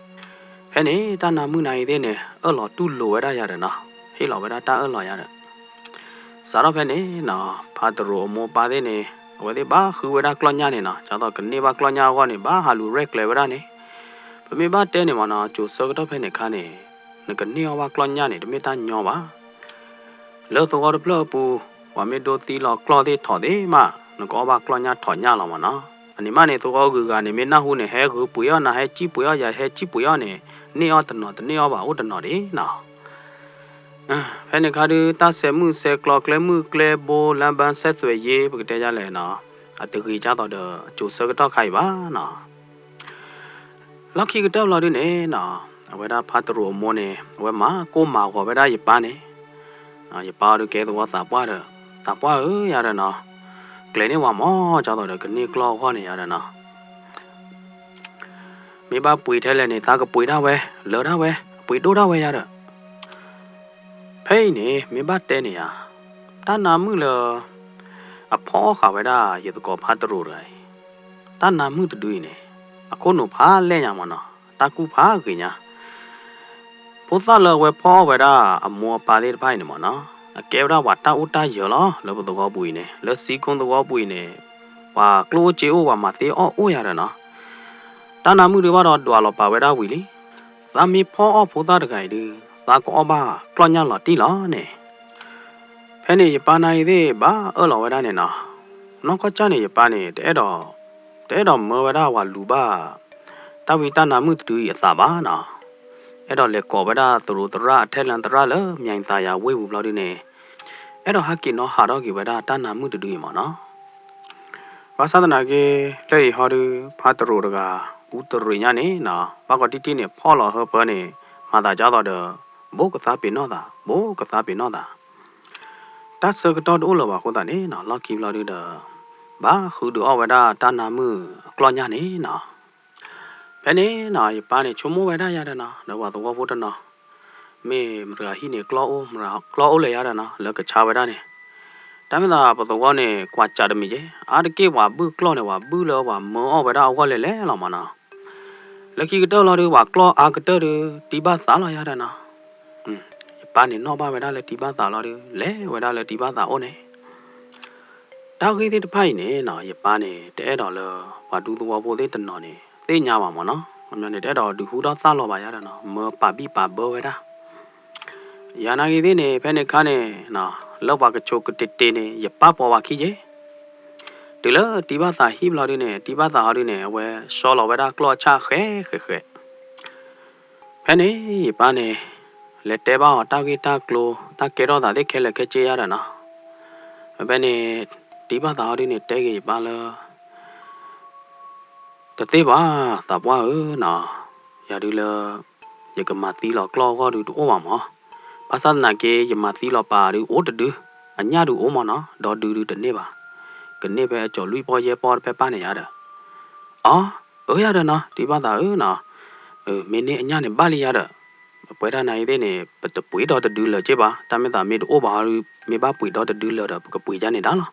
ဖဲန့ၣ် တၢ်နါမုၣ်နၤအံၤသ့ၣ်န့ၣ် အၢၣ်လီၤတူၢ်လိာ်ဝဲဒၣ်ယၤဒီးနီၤ, ဟ့ၣ်လီၤဝဲဒၣ်တၢ်အၢၣ်လီၤယၤဒီး စးထီၣ်ဖဲန့ၣ်နီၤ ဖါတရူးအမိၢ်ပၢ်သ့ၣ်န့ၣ် အဝဲသ့ၣ်ဘၣ်ဃုဝဲဒၣ်ကျီၢ်ညၣ်န့ၣ်နီၤ, ဒ်သိးကန့ၢ်ဘၣ်ကျီၢ်ညၣ်အဂီၢ်န့ၣ် ဘၣ်ဟးလူၤရဲၣ်ကျဲၤဝဲဒၣ်န့ၣ်. ပမ့ၢ်ဘၣ်တဲန့ၣ်မးနီၤ စိၤဆၢကတီၢ်ဖဲန့ၣ်အခါန့ၣ် နကန့ၢ်အီၣ်ဘၣ်ကျီၢ်ညၣ်န့ၣ် တမ့ၢ်တၢ်ညီဘၣ်. လၢသဝီတဖျၢၣ်အပူၤ ပှၤမ့ၢ်ဒိသံလီၤကျီၢ်သ့ၣ်ထီၣ်သ့ၣ်မး နကအီၣ်ဘၣ်ကျီၢ်ညၣ်ထီၣ်ညၣ်လီၤမးနီၤ. အန့ၣ်မးန့ၣ် သဝီဂုၤဂၤန့ၣ် မ့ၢ်နၢ်ဟူန့ၣ် ဟဲဂုာ်ပှ့ၤအီၣ်နၤ ဟဲစံၣ်ပှ့ၤအီၣ်ယၤ ဟဲစံၣ်ပှ့ၤအီၣ်န့ၣ် န့ၢ်အီၣ်တနီၤတန့ၢ်အီၣ်ဘၣ်အိၣ်တနီၤဒံးနီၤ. ဖဲန့ၣ်အခါဒုး တၢ်ဆဲးမုၢ်ဆဲးကျီ ကျဲမုၢ်ကျဲဘိ လမ်းပန်းဆက်သွယ်ရေး ပကတဲဒ်လဲၣ်နီၤ, အတဂ့ၤဒ်သိးဒီး စိၤဆၢကတီၢ်ခါအံၤဘၣ်နီၤ. လီၢ်ခံကတၢၢ်လီၤဒုန့ၣ်နီၤ, အဝဲဒၣ်ဖါတရူးအမိၢ်န့ၣ် အဝဲမၤကိၢ်မၤဂီၤဝဲဒၣ်ယပၢ်န့ၣ်, ယပၢ်အီၤဒုးကဲသဝီသးပှၢ်ဒီး သးပှၢ်ဧၢ ယၤဒီးနီၤ, ကျဲၤန့ၢ်ဝဲမး ဒ်သိးဒီးကန့ၢ်ကျီၢ်အဂီၢ်န့ၣ် ယၤဒီးနီၤ. မ့ၢ်ဘၣ်ပှ့ၤထဲလဲၣ်န့ၣ် သးကပှ့ၤဒၣ်ဝဲ လၢာ်ဒၣ်ဝဲ ပှ့ၤဒိၣ်ဒၣ်ဝဲယၤဒီး ဖဲအံၤန့ၣ် မ့ၢ်ဘၣ်တဲန့ၣ်ဧါ, တၢ်နါမုၣ်လၢ အဖီအီၣ်ဃာ်ဝဲဒၣ်ယသကိးဖါတရူးတဂၤအံၤ, တၢ်နါမုၣ်တဒုအံၤန့ၣ် အခိၣ်နူာ်ဖးလဲၢ်ညါမးနီၤ, တၢ်ကူၣ်ဖးဂ့ၤညါ. ဖိသၣ်လၢအဝဲဖီၣ်အီၣ်ဝဲဒၣ်အမိၢ်အပၢ်သ့ၣ်တဖၣ်အံၤန့ၣ်မ့ၢ်နီၤ, အကဲဝဲဒၣ်ပှၤတၢ်အိၣ်တၢ်ယၢၤလီၤ လၢပသဝီပူၤအံၤန့ၣ်, လၢစံကိသဝီပူၤအံၤန့ၣ်, ပှၤကျိၣ်အိၣ်စ့အိၣ် ပှၤမၤသ့အီၣ်အိၣ်ယၤဒီးနီၤ. တၢ်နါမုၣ်ဒုးဘၣ်ဒီးဒွးလီၤပာ်ဝဲဒၣ်ဝံၤလံ, သးမ့ၢ်ဖီၣ်အီၣ်ဖိသၣ်တဂၤအံၤဒုး, သးကအီၣ်ဘၣ်ကျီၢ်ညၣ်လီၤတံၢ်လီၤန့ၣ်. ဖဲန့ၣ်ယပၢ်နာ်ဂ့ၤသ့ၣ် ဘၣ်အၢၣ်လီၤဝဲဒၣ်န့ၣ်နီၤ, နီၢ်ကီၢ်ကၢ်န့ၣ် ယပၢ်န့ၣ် တအဲၣ်ဒိး, တအဲၣ်ဒိးမၢဝဲဒၣ်ပှၤလူၤဘၣ် တၢ်ဝံတၢ်နါမုၣ်တဒုအံၤအသးဘၣ်နီၤ. အဲၣ်ဒိးလဲၤကိးဝဲဒၣ်သရူးသရၣ် အထဲလၢသရၣ်လၢ မၠဲၣ်သးယၤဝ့ၢ်ပူၤဘျီဒုန့ၣ်, အဲၣ်ဒိးဟဲက့ၤနီၤဟးထီၣ်က့ၤဝဲဒၣ်တၢ်နါမုၣ်တဒုအံၤမ့ၢ်နီၤ. ဘၣ်ဆၣ်သနာ်က့ လၢအံၤဟီဒုး ဖါတရူးတဂၤ အူတရံးညါန့ၣ်နီၤ, ဘၣ်ကီးတံၢ်တံၢ်န့ၣ် ဖီၣ်လီၤဟၢဖၢန့ၣ်, မၤသးဒ်သိးဒီး ဘူးကသါပ့ၤနီၣ်သး, ဘူးကသါပ့ၤနီၣ်သး. တၢ်ဆၢကတီၢ်တအိၣ်လၢၤဘၣ်အဃိသတးန့ၣ်နီၤ, လီၢ်ခံဘျီဒုဒီး ဘၣ်ဃုဒုးအီၣ်ဝဲဒၣ်တၢ်နါမုၣ်အကျီၢ်ညၣ်န့ၣ်နီၤ. ဖဲန့ၣ်နီၤ ယပၢ်န့ၣ် ဆိကမိၣ်ဝဲဒၣ်ယၤဒီးနီၤ, ဒီးပှၤသဝီဖိတနီၤ, မ့ၢ်မတၤဂၤဟံၣ်န့ၣ် ကျီၢ်အိၣ်, မတၤဂၤကျီၢ်အိၣ်လဲၣ်ယၤဒီးနီၤ, လၢကဆါဝဲဒၣ်န့ၣ်, တၢ်မ့ၢ်သးပသဝီန့ၣ် ကွၢ်စးတမံၤက့, အါတက့ၢ်ပှၤဘုၣ်ကျီၢ်န့ၣ် ပှၤဘုၣ်လၢပှၤမၢအီၣ်ဝဲဒၣ်အဂီၢ်လဲၣ်လဲၣ်လီၤမ့ၢ်နီၤ. လၢခံကတၢၢ်လီၤဒုး ပှၤကျီၢ်အါကတၢၢ်ဒုး တံၢ်ဘၣ်သးလီၤယၤဒီးနီၤ. ယပၢ်န့ၣ်နီၣ်ဘၣ်ဝဲဒၣ်လၢတံၢ်ဘၣ်သးလီၤဒုး လဲၤဝဲဒၣ်လၢတံၢ်ဘၣ်သးအိၣ်န့ၣ်. တၢ်ဂ့ၢ်သ့ၣ်တဖၣ်အံၤန့ၣ်နီၤ, ယပၢ်န့ၣ် တအဲၣ်ဒိးလၢ ပှၤဒူသဝီဖိသ့ၣ်တနီၤန့ၣ် သ့ၣ်ညါဘၣ်မ့ၢ်နီၤ, ခီပညီန့ၣ် တအဲၣ်ဒိးဒုးဟူထီၣ်သၣ်လီၤဘၣ်ယၤဒီးနီၤ, မၢပာ်ဘံၣ်ပာ်ဘၢဝဲဒၣ်. ယၤနာ်ဂ့ၤသ့ၣ်န့ၣ် ဖဲန့ၣ်အခါန့ၣ်, လၢပှၤကဆိးကတ့ၤတ့ၤန့ၣ် ယပၢ်ပိာ်ဝဲခံက့, တုၤလၢတံၢ်ဘၣ်သးဟံၣ်ဘျီဒုန့ၣ်, တံၢ်ဘၣ်သးဟီဒုန့ၣ် အဝဲဆီလီၤဝဲဒၣ်ကျီၢ်အဆၣ်ဃဲဃဲဃဲ ဖဲန့ၣ် ယပၢ်န့ၣ် လဲၤတဲဘၣ်အီၤတၢ်ဂ့ၢ်တၢ်ကျိၤ တၢ်ကဲထီၣ်သးသ့ၣ်ခဲလၢာ်ခဲဆ့ယၤဒီးနီၤ. ဖဲန့ၣ် တံၢ်ဘၣ်သးဟီဒုန့ၣ် တဲက့ၤယပၢ်လၢ တသ့ဘၣ် သးပှၢ်ဧၢနီၤ, ယၤဒုလၢ ယကမၤသံလီၤကျီၢ်အဂီၢ်ဒုတအိၣ်ဘၣ်မး, ဘၣ်ဆၣ်သနာ်က့ ယမၤသံလီၤပာ်ဒုအိၣ်တဒု, အညၣ်ဒုအိၣ်မးနီၤ, ဒီဒုဒုတန့ၢ်ဘၣ်, ကန့ၢ်ဖဲအကၠီၤလွံၢ်ပီၢ်ယဲၢ်ပီၢ်တဖဲပၢ်န့ၣ်ယၤဒီး, အီ အၢယၤဒီးနီၤ တံၢ်ဘၣ်သးဧၢနီၤ, မ့ၢ်န့ၢ်အညၣ်န့ၣ်ဘၣ်လံယၤဒီး, ပဝဲဒၣ်နာ်ဂ့ၤသ့ၣ်န့ၣ် ပတပှ့ၤဒီတဒုလၢၤက့ဘၣ်, တၢ်မ့ၢ်သးမ့ၢ်တအိၣ်ဘၣ်ဟီဒု မ့ၢ်ဘၣ်ပှ့ၤဒီတဒုလၢၤဒီး ပကပှ့ၤယၤန့ၣ်ဒၣ်လီၤ.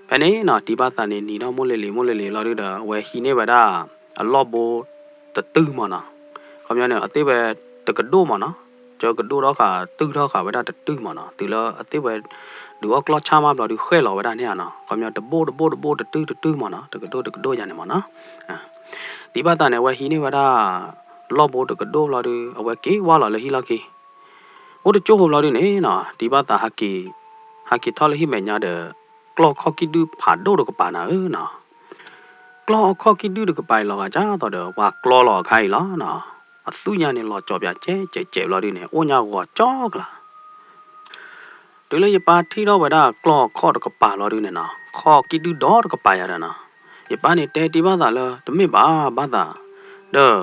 ဖဲန့ၣ်နီၤ တံၢ်ဘၣ်သးန့ၣ် နံၤထီၣ်မိၢ်လ့ၤလ့ၤမိၢ်လ့ၤလ့ၤလီၤဒုဒီး အဝဲဟံးန့ၢ်ဝဲဒၣ် အလီၢ်ဘိတတုၢ်မးနီၤ, ခီပညီန့ၣ် အသ့ၣ်ဝဲတကဒိၣ်မးနီၤ, ကၢကဒိၣ်ထီၣ်ဃာ် တုၢ်ထီၣ်ဃာ်ဝဲဒၣ်တတုၢ်မးနီၤ, တုၤလၢအသ့ၣ်ဝဲ ဒုးအီၣ်ကျီၢ်ဆၣ်မးဘျီဒု ဃဲၣ်လီၤဝဲဒၣ်န့ၣ်ဧါနီၤ, ခီပညီတဘိတဘိတဘိတတုၢ်တတုၢ်မးနီၤ, တကဒိၣ်တကဒိၣ်ယၤန့ၣ်မးနီၤ. တံၢ်ဘၣ်သးန့ၣ် အဝဲဟံးန့ၢ်ဝဲဒၣ် လီၢ်ဘိတကဒိၣ်ဘျီဒု အဝဲက့ၤဝါလီၤလၢဟံၣ်လီၢ်ခံ အိၣ်တကၠိၢ်ဖိဘျီဒုန့ၣ်နီၤ တံၢ်ဘၣ်သးဟးက့ၤ ဟးက့ၤထီၣ်လၢဟံၣ်မဲာ်ညါဒီး ကျီၢ်ခီၣ်ကံၣ်ဒုၣ်ဖးဒိၣ်တကပၤနၤဧၢနီၤ, ကျီၢ်အခီၣ်ကံၣ်ဒုၣ်တကပၤအံၤလီၤဂာ်ဒ်သိးဒီး ပှၤကျီလီၤအခါအံၤလီၤနီၤ, အသွံၣ်ညါန့ၣ် လီၤကၠီၤပၠးကဲးကဲးကဲးဘျီဒုန့ၣ် အိၣ်ညါဂီၤကၠီကျါ တုၤလၢယပၢ်ထံၣ်ထီၣ်ဝဲဒၣ်ကျီၢ်အခီၣ်တကပၤလီၤဒုန့ၣ်နီၤ ခီၣ်ကံၣ်ဒုၣ်ဒီတကပၤယၤဒီးနီၤ, ယပၢ်န့ၣ်တဲတံၢ်ဘၣ်သးလၢ တမ့ၢ်ဘၣ်ဘၣ်သး, ဒီး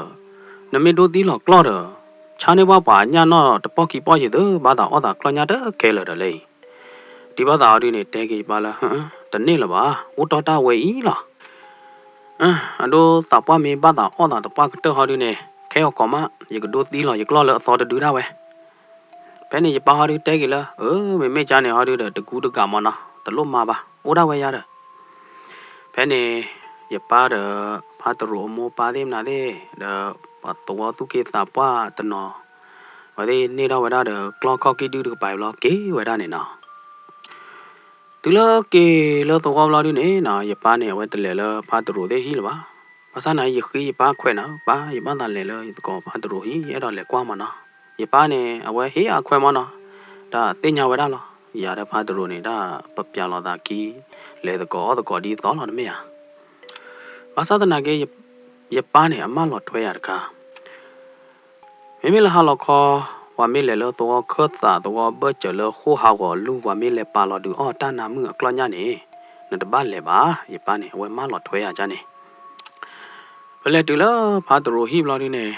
နမ့ၢ်ဒိသံလီၤကျီၢ်ဒီး ဆါန့ၢ်ဘၣ်ပှၤအညၣ်နီၢ်တပီၢ်ခံပီၢ်ယသု ဘၣ်သးအီၣ်သးကျီၢ်ညၣ်တကဲလၢာ်ဒီးလၢအံၤ, တံၢ်ဘၣ်သးဟီဒုန့ၣ် တဲက့ၤယပၢ်လၢ တန့ၢ်လၢၤဘၣ် အိၣ်တီၢ်တၢ်ဝဲအံၤလီၤ အဒိသးပှၢ်မ့ၢ်ဘၣ်သးအီၣ်သးတပှၢ်ကတၢၢ်ဟီဒုန့ၣ် ခဲအီၤကိးမး ယကဒိသံလီၤယကျီၢ်လၢအသီတဒုဒၣ်ဝဲ, ဖဲန့ၣ်ယပၢ်ဟီဒုတဲက့ၤလၢ အၢ မ့မ့ၢ်ကါန့ၣ်ဟီဒုဒီး တကူတကးမးနီၤ တလိၣ်မၤဘၣ် အိၣ်ဒၣ်ဝဲယၤဒီး, ဖဲန့ၣ် ယပၢ်ဒီး ဖါတရူးအမိၢ်ပၢ်သ့ၣ်မနုၤသ့ၣ် ဒီးပှၤသဝီသူၣ်က့သးပှၢ်တနီၤ အဝဲသ့ၣ်န့ၢ်ထီၣ်ဝဲဒၣ်ဒီးကျီၢ်ခီၣ်ကံၣ်ဒုၣ်တကပၤအံၤဘျီက့ၤဝဲဒၣ်န့ၣ်နီၤ တုၤလၢက့ၤလၢသဝီဘျီဒုန့ၣ်နီၤ ယပၢ်န့ၣ် အဝဲတလဲၤလၢဖါတရူးသ့ၣ်ဟံၣ်လၢၤဘၣ်. ဘၣ်ဆၣ်နာ် ယဃ့ယပၢ်ခွဲးနီၤ ပၢ် ယဘၣ်သးလဲၤလၢယသကိးဖါတရူးဟံၣ် ယအဲၣ်ဒိးလဲၤကွၢ်မးနီၤ. ယပၢ်န့ၣ် အဝဲဟ့ၣ်အခွဲးမးနီၤ, ဒီးသ့ၣ်ညါဝဲဒၣ်လီၤ. ယၤဒီးဖါတရူးန့ၣ် တၢ်ပပျးလိာ်သးခံ လဲၤသကိးအီၣ်သကိးဒ်သိးလီၤတမ့ၢ်ဧါ. ဘၣ်ဆၣ်သနာ်က့ ယပၢ်န့ၣ် အမၢလီၤထွဲယၤတခါ မ့မ့ၢ်လၢဟါလီၤခီ ပှၤမ့ၢ်လဲၤလၢသဝီခၢၣ်သးသဝီဘၢၣ်စၢၤလၢဃိၣ်ဟးဂီၤလူၢ် ပှၤမ့ၢ်လဲၤပာ်လီၤဒုးအီၣ်တၢ်နါမုၣ်အကျီၢ်ညၣ်န့ၣ် နတဘၣ်လဲၤဘၣ်. ယပၢ်န့ၣ် အဝဲမၢလီၤထွဲယၤဒ်န့ၣ် ပလဲၤတုၤလၢဖါတရူးဟံၣ်ဘျီဒုန့ၣ်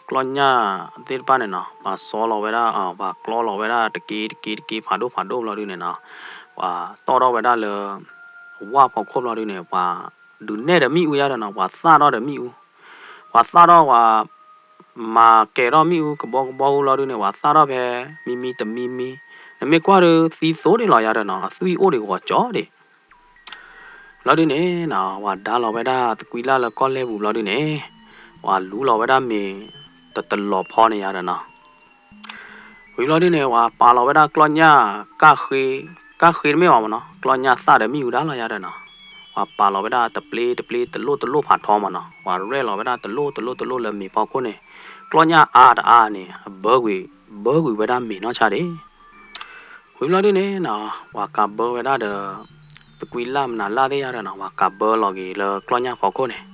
ကျီၢ်ညၣ်သ့ၣ်တဖၣ်န့ၣ်နီၤ ပှၤစီလီၤဝဲဒၣ် ပှၤကျီလီၤဝဲဒၣ်တက့တက့တက့ဖးဒိၣ်ဖးဒိၣ်ဘျီဒုန့ၣ်နီၤ ပှၤတီၣ်ထီၣ်ဝဲဒၣ်လၢ ဝၣ်ဖီခိၣ်ဘျီဒုန့ၣ် ပှၤဒုးနဲၣ်ဒီးမ့ၣ်အူယၤဒီးနီၤ ပှၤသၣ်ထီၣ်ဒီးမ့ၣ်အူ ပှၤသၣ်ထီၣ်ပှၤ မၤကဲၤထီၣ်မ့ၣ်အူကဘီကဘီအူဘျီဒုန့ၣ် ပှၤသၣ်ထီၣ်ဖဲ မံမံတမံမံ နမ့ၢ်ကွၢ်ဒီးသံသိဒံးလီၤယၤဒီးနီၤ အသွံၣ်အိၣ်ဒံးဂီၤကၠီဒံး ဘျီဒုန့ၣ်နီၤ ပှၤဒါလီၤဝဲဒၣ်သကွံာ်လၢ်လၢကီၢ်လဲၢ်ပူၤဘျီဒုန့ၣ် ပှၤလူလီၤဝဲဒၣ်မ့ၤ တတလီၤဖီန့ၣ်ယၤဒီးနီၤ. ဝံၤဘျီဒုန့ၣ် ပှၤပာ်လီၤဝဲဒၣ်ကျီၢ်ညၣ် ကၣ်ဃ့, ကၣ်ဃ့တမ့ၢ်ဘၣ်မနီၤ, ကျီၢ်ညၣ်သၣ်ဒီးမ့ၣ်အူဒါလီၤယၤဒီးနီၤ. ပှၤပာ်လီၤဝဲဒၣ်တပျ့တပျ့တလိၣ်တလိၣ်ဖးထီမနီၤ, ပှၤရဲၣ်လီၤဝဲဒၣ်တလိၣ်တလိၣ်တလိၣ်လၢမ့ၤဖီခိၣ်န့ၣ်, ကျီၢ်ညၣ်အါတအါန့ၣ် အဘၢကွံာ်, ဘၢကွံာ်ဝဲဒၣ်မ့ၤနီၢ်ဆါဒ့ၣ်. ဝံၤဘျီဒုန့ၣ်နီၤ ပှၤကးဘၢဝဲဒၣ်ဒီး သကွံာ်လၢ်မနုၤလၢ်သ့ၣ်ယၤဒီးနီၤ, ပှၤကးဘၢလီၤက့ၤလၢကျီၢ်ညၣ်ဖီခိၣ်န့ၣ်,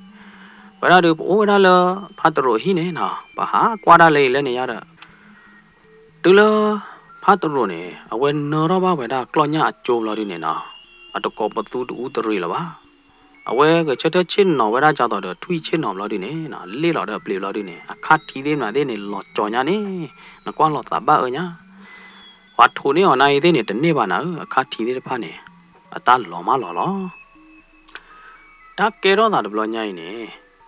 ဝဲဒၣ်ဒီးပအိၣ်ဝဲဒၣ်လၢ ဖါတရိးအဟံၣ်န့ၣ်နီၤ, ပဟးကွၢ်ဒၣ်လၢအံၤလၢန့ၣ်ယၤဒီး တုၤလၢ ဖါတရိးန့ၣ် အဝဲနၢထီၣ်ဘၣ်ဝဲဒၣ်ကျီၢ်ညၣ်အကၠိဘျီဒုန့ၣ်နီၤ, အတကိးပသူတအူတရ့းလၢၤဘၣ်. အဝဲဂဲၤဆၢထၢၣ်ဆ့ၣ်နီၤဝဲဒၣ်ကၢ်သိးဒီးထွံၣ်ဆ့ၣ်နီၤဘျီဒုန့ၣ်နီၤ, လ့ၣ်လီၤဒီးအပျ့ၤဘျီဒုန့ၣ် အခါထံသ့ၣ်မနုၤသ့ၣ်န့ၣ် လီၤကၠီၤညါန့ၣ်, နကွၢ်လီၤသးဘၣ်အၢညါ, ပှၤထိးန့ၢ်အီၤနၤအံၤသ့ၣ်န့ၣ် တန့ၢ်ဘၣ်နၤဧၢ, အခါထံသ့ၣ်တဖၣ်န့ၣ် အတၢ်လီၤမးလီၤလီၤ. တၢ်ကဲထီၣ်သးတဘျီညါအံၤန့ၣ်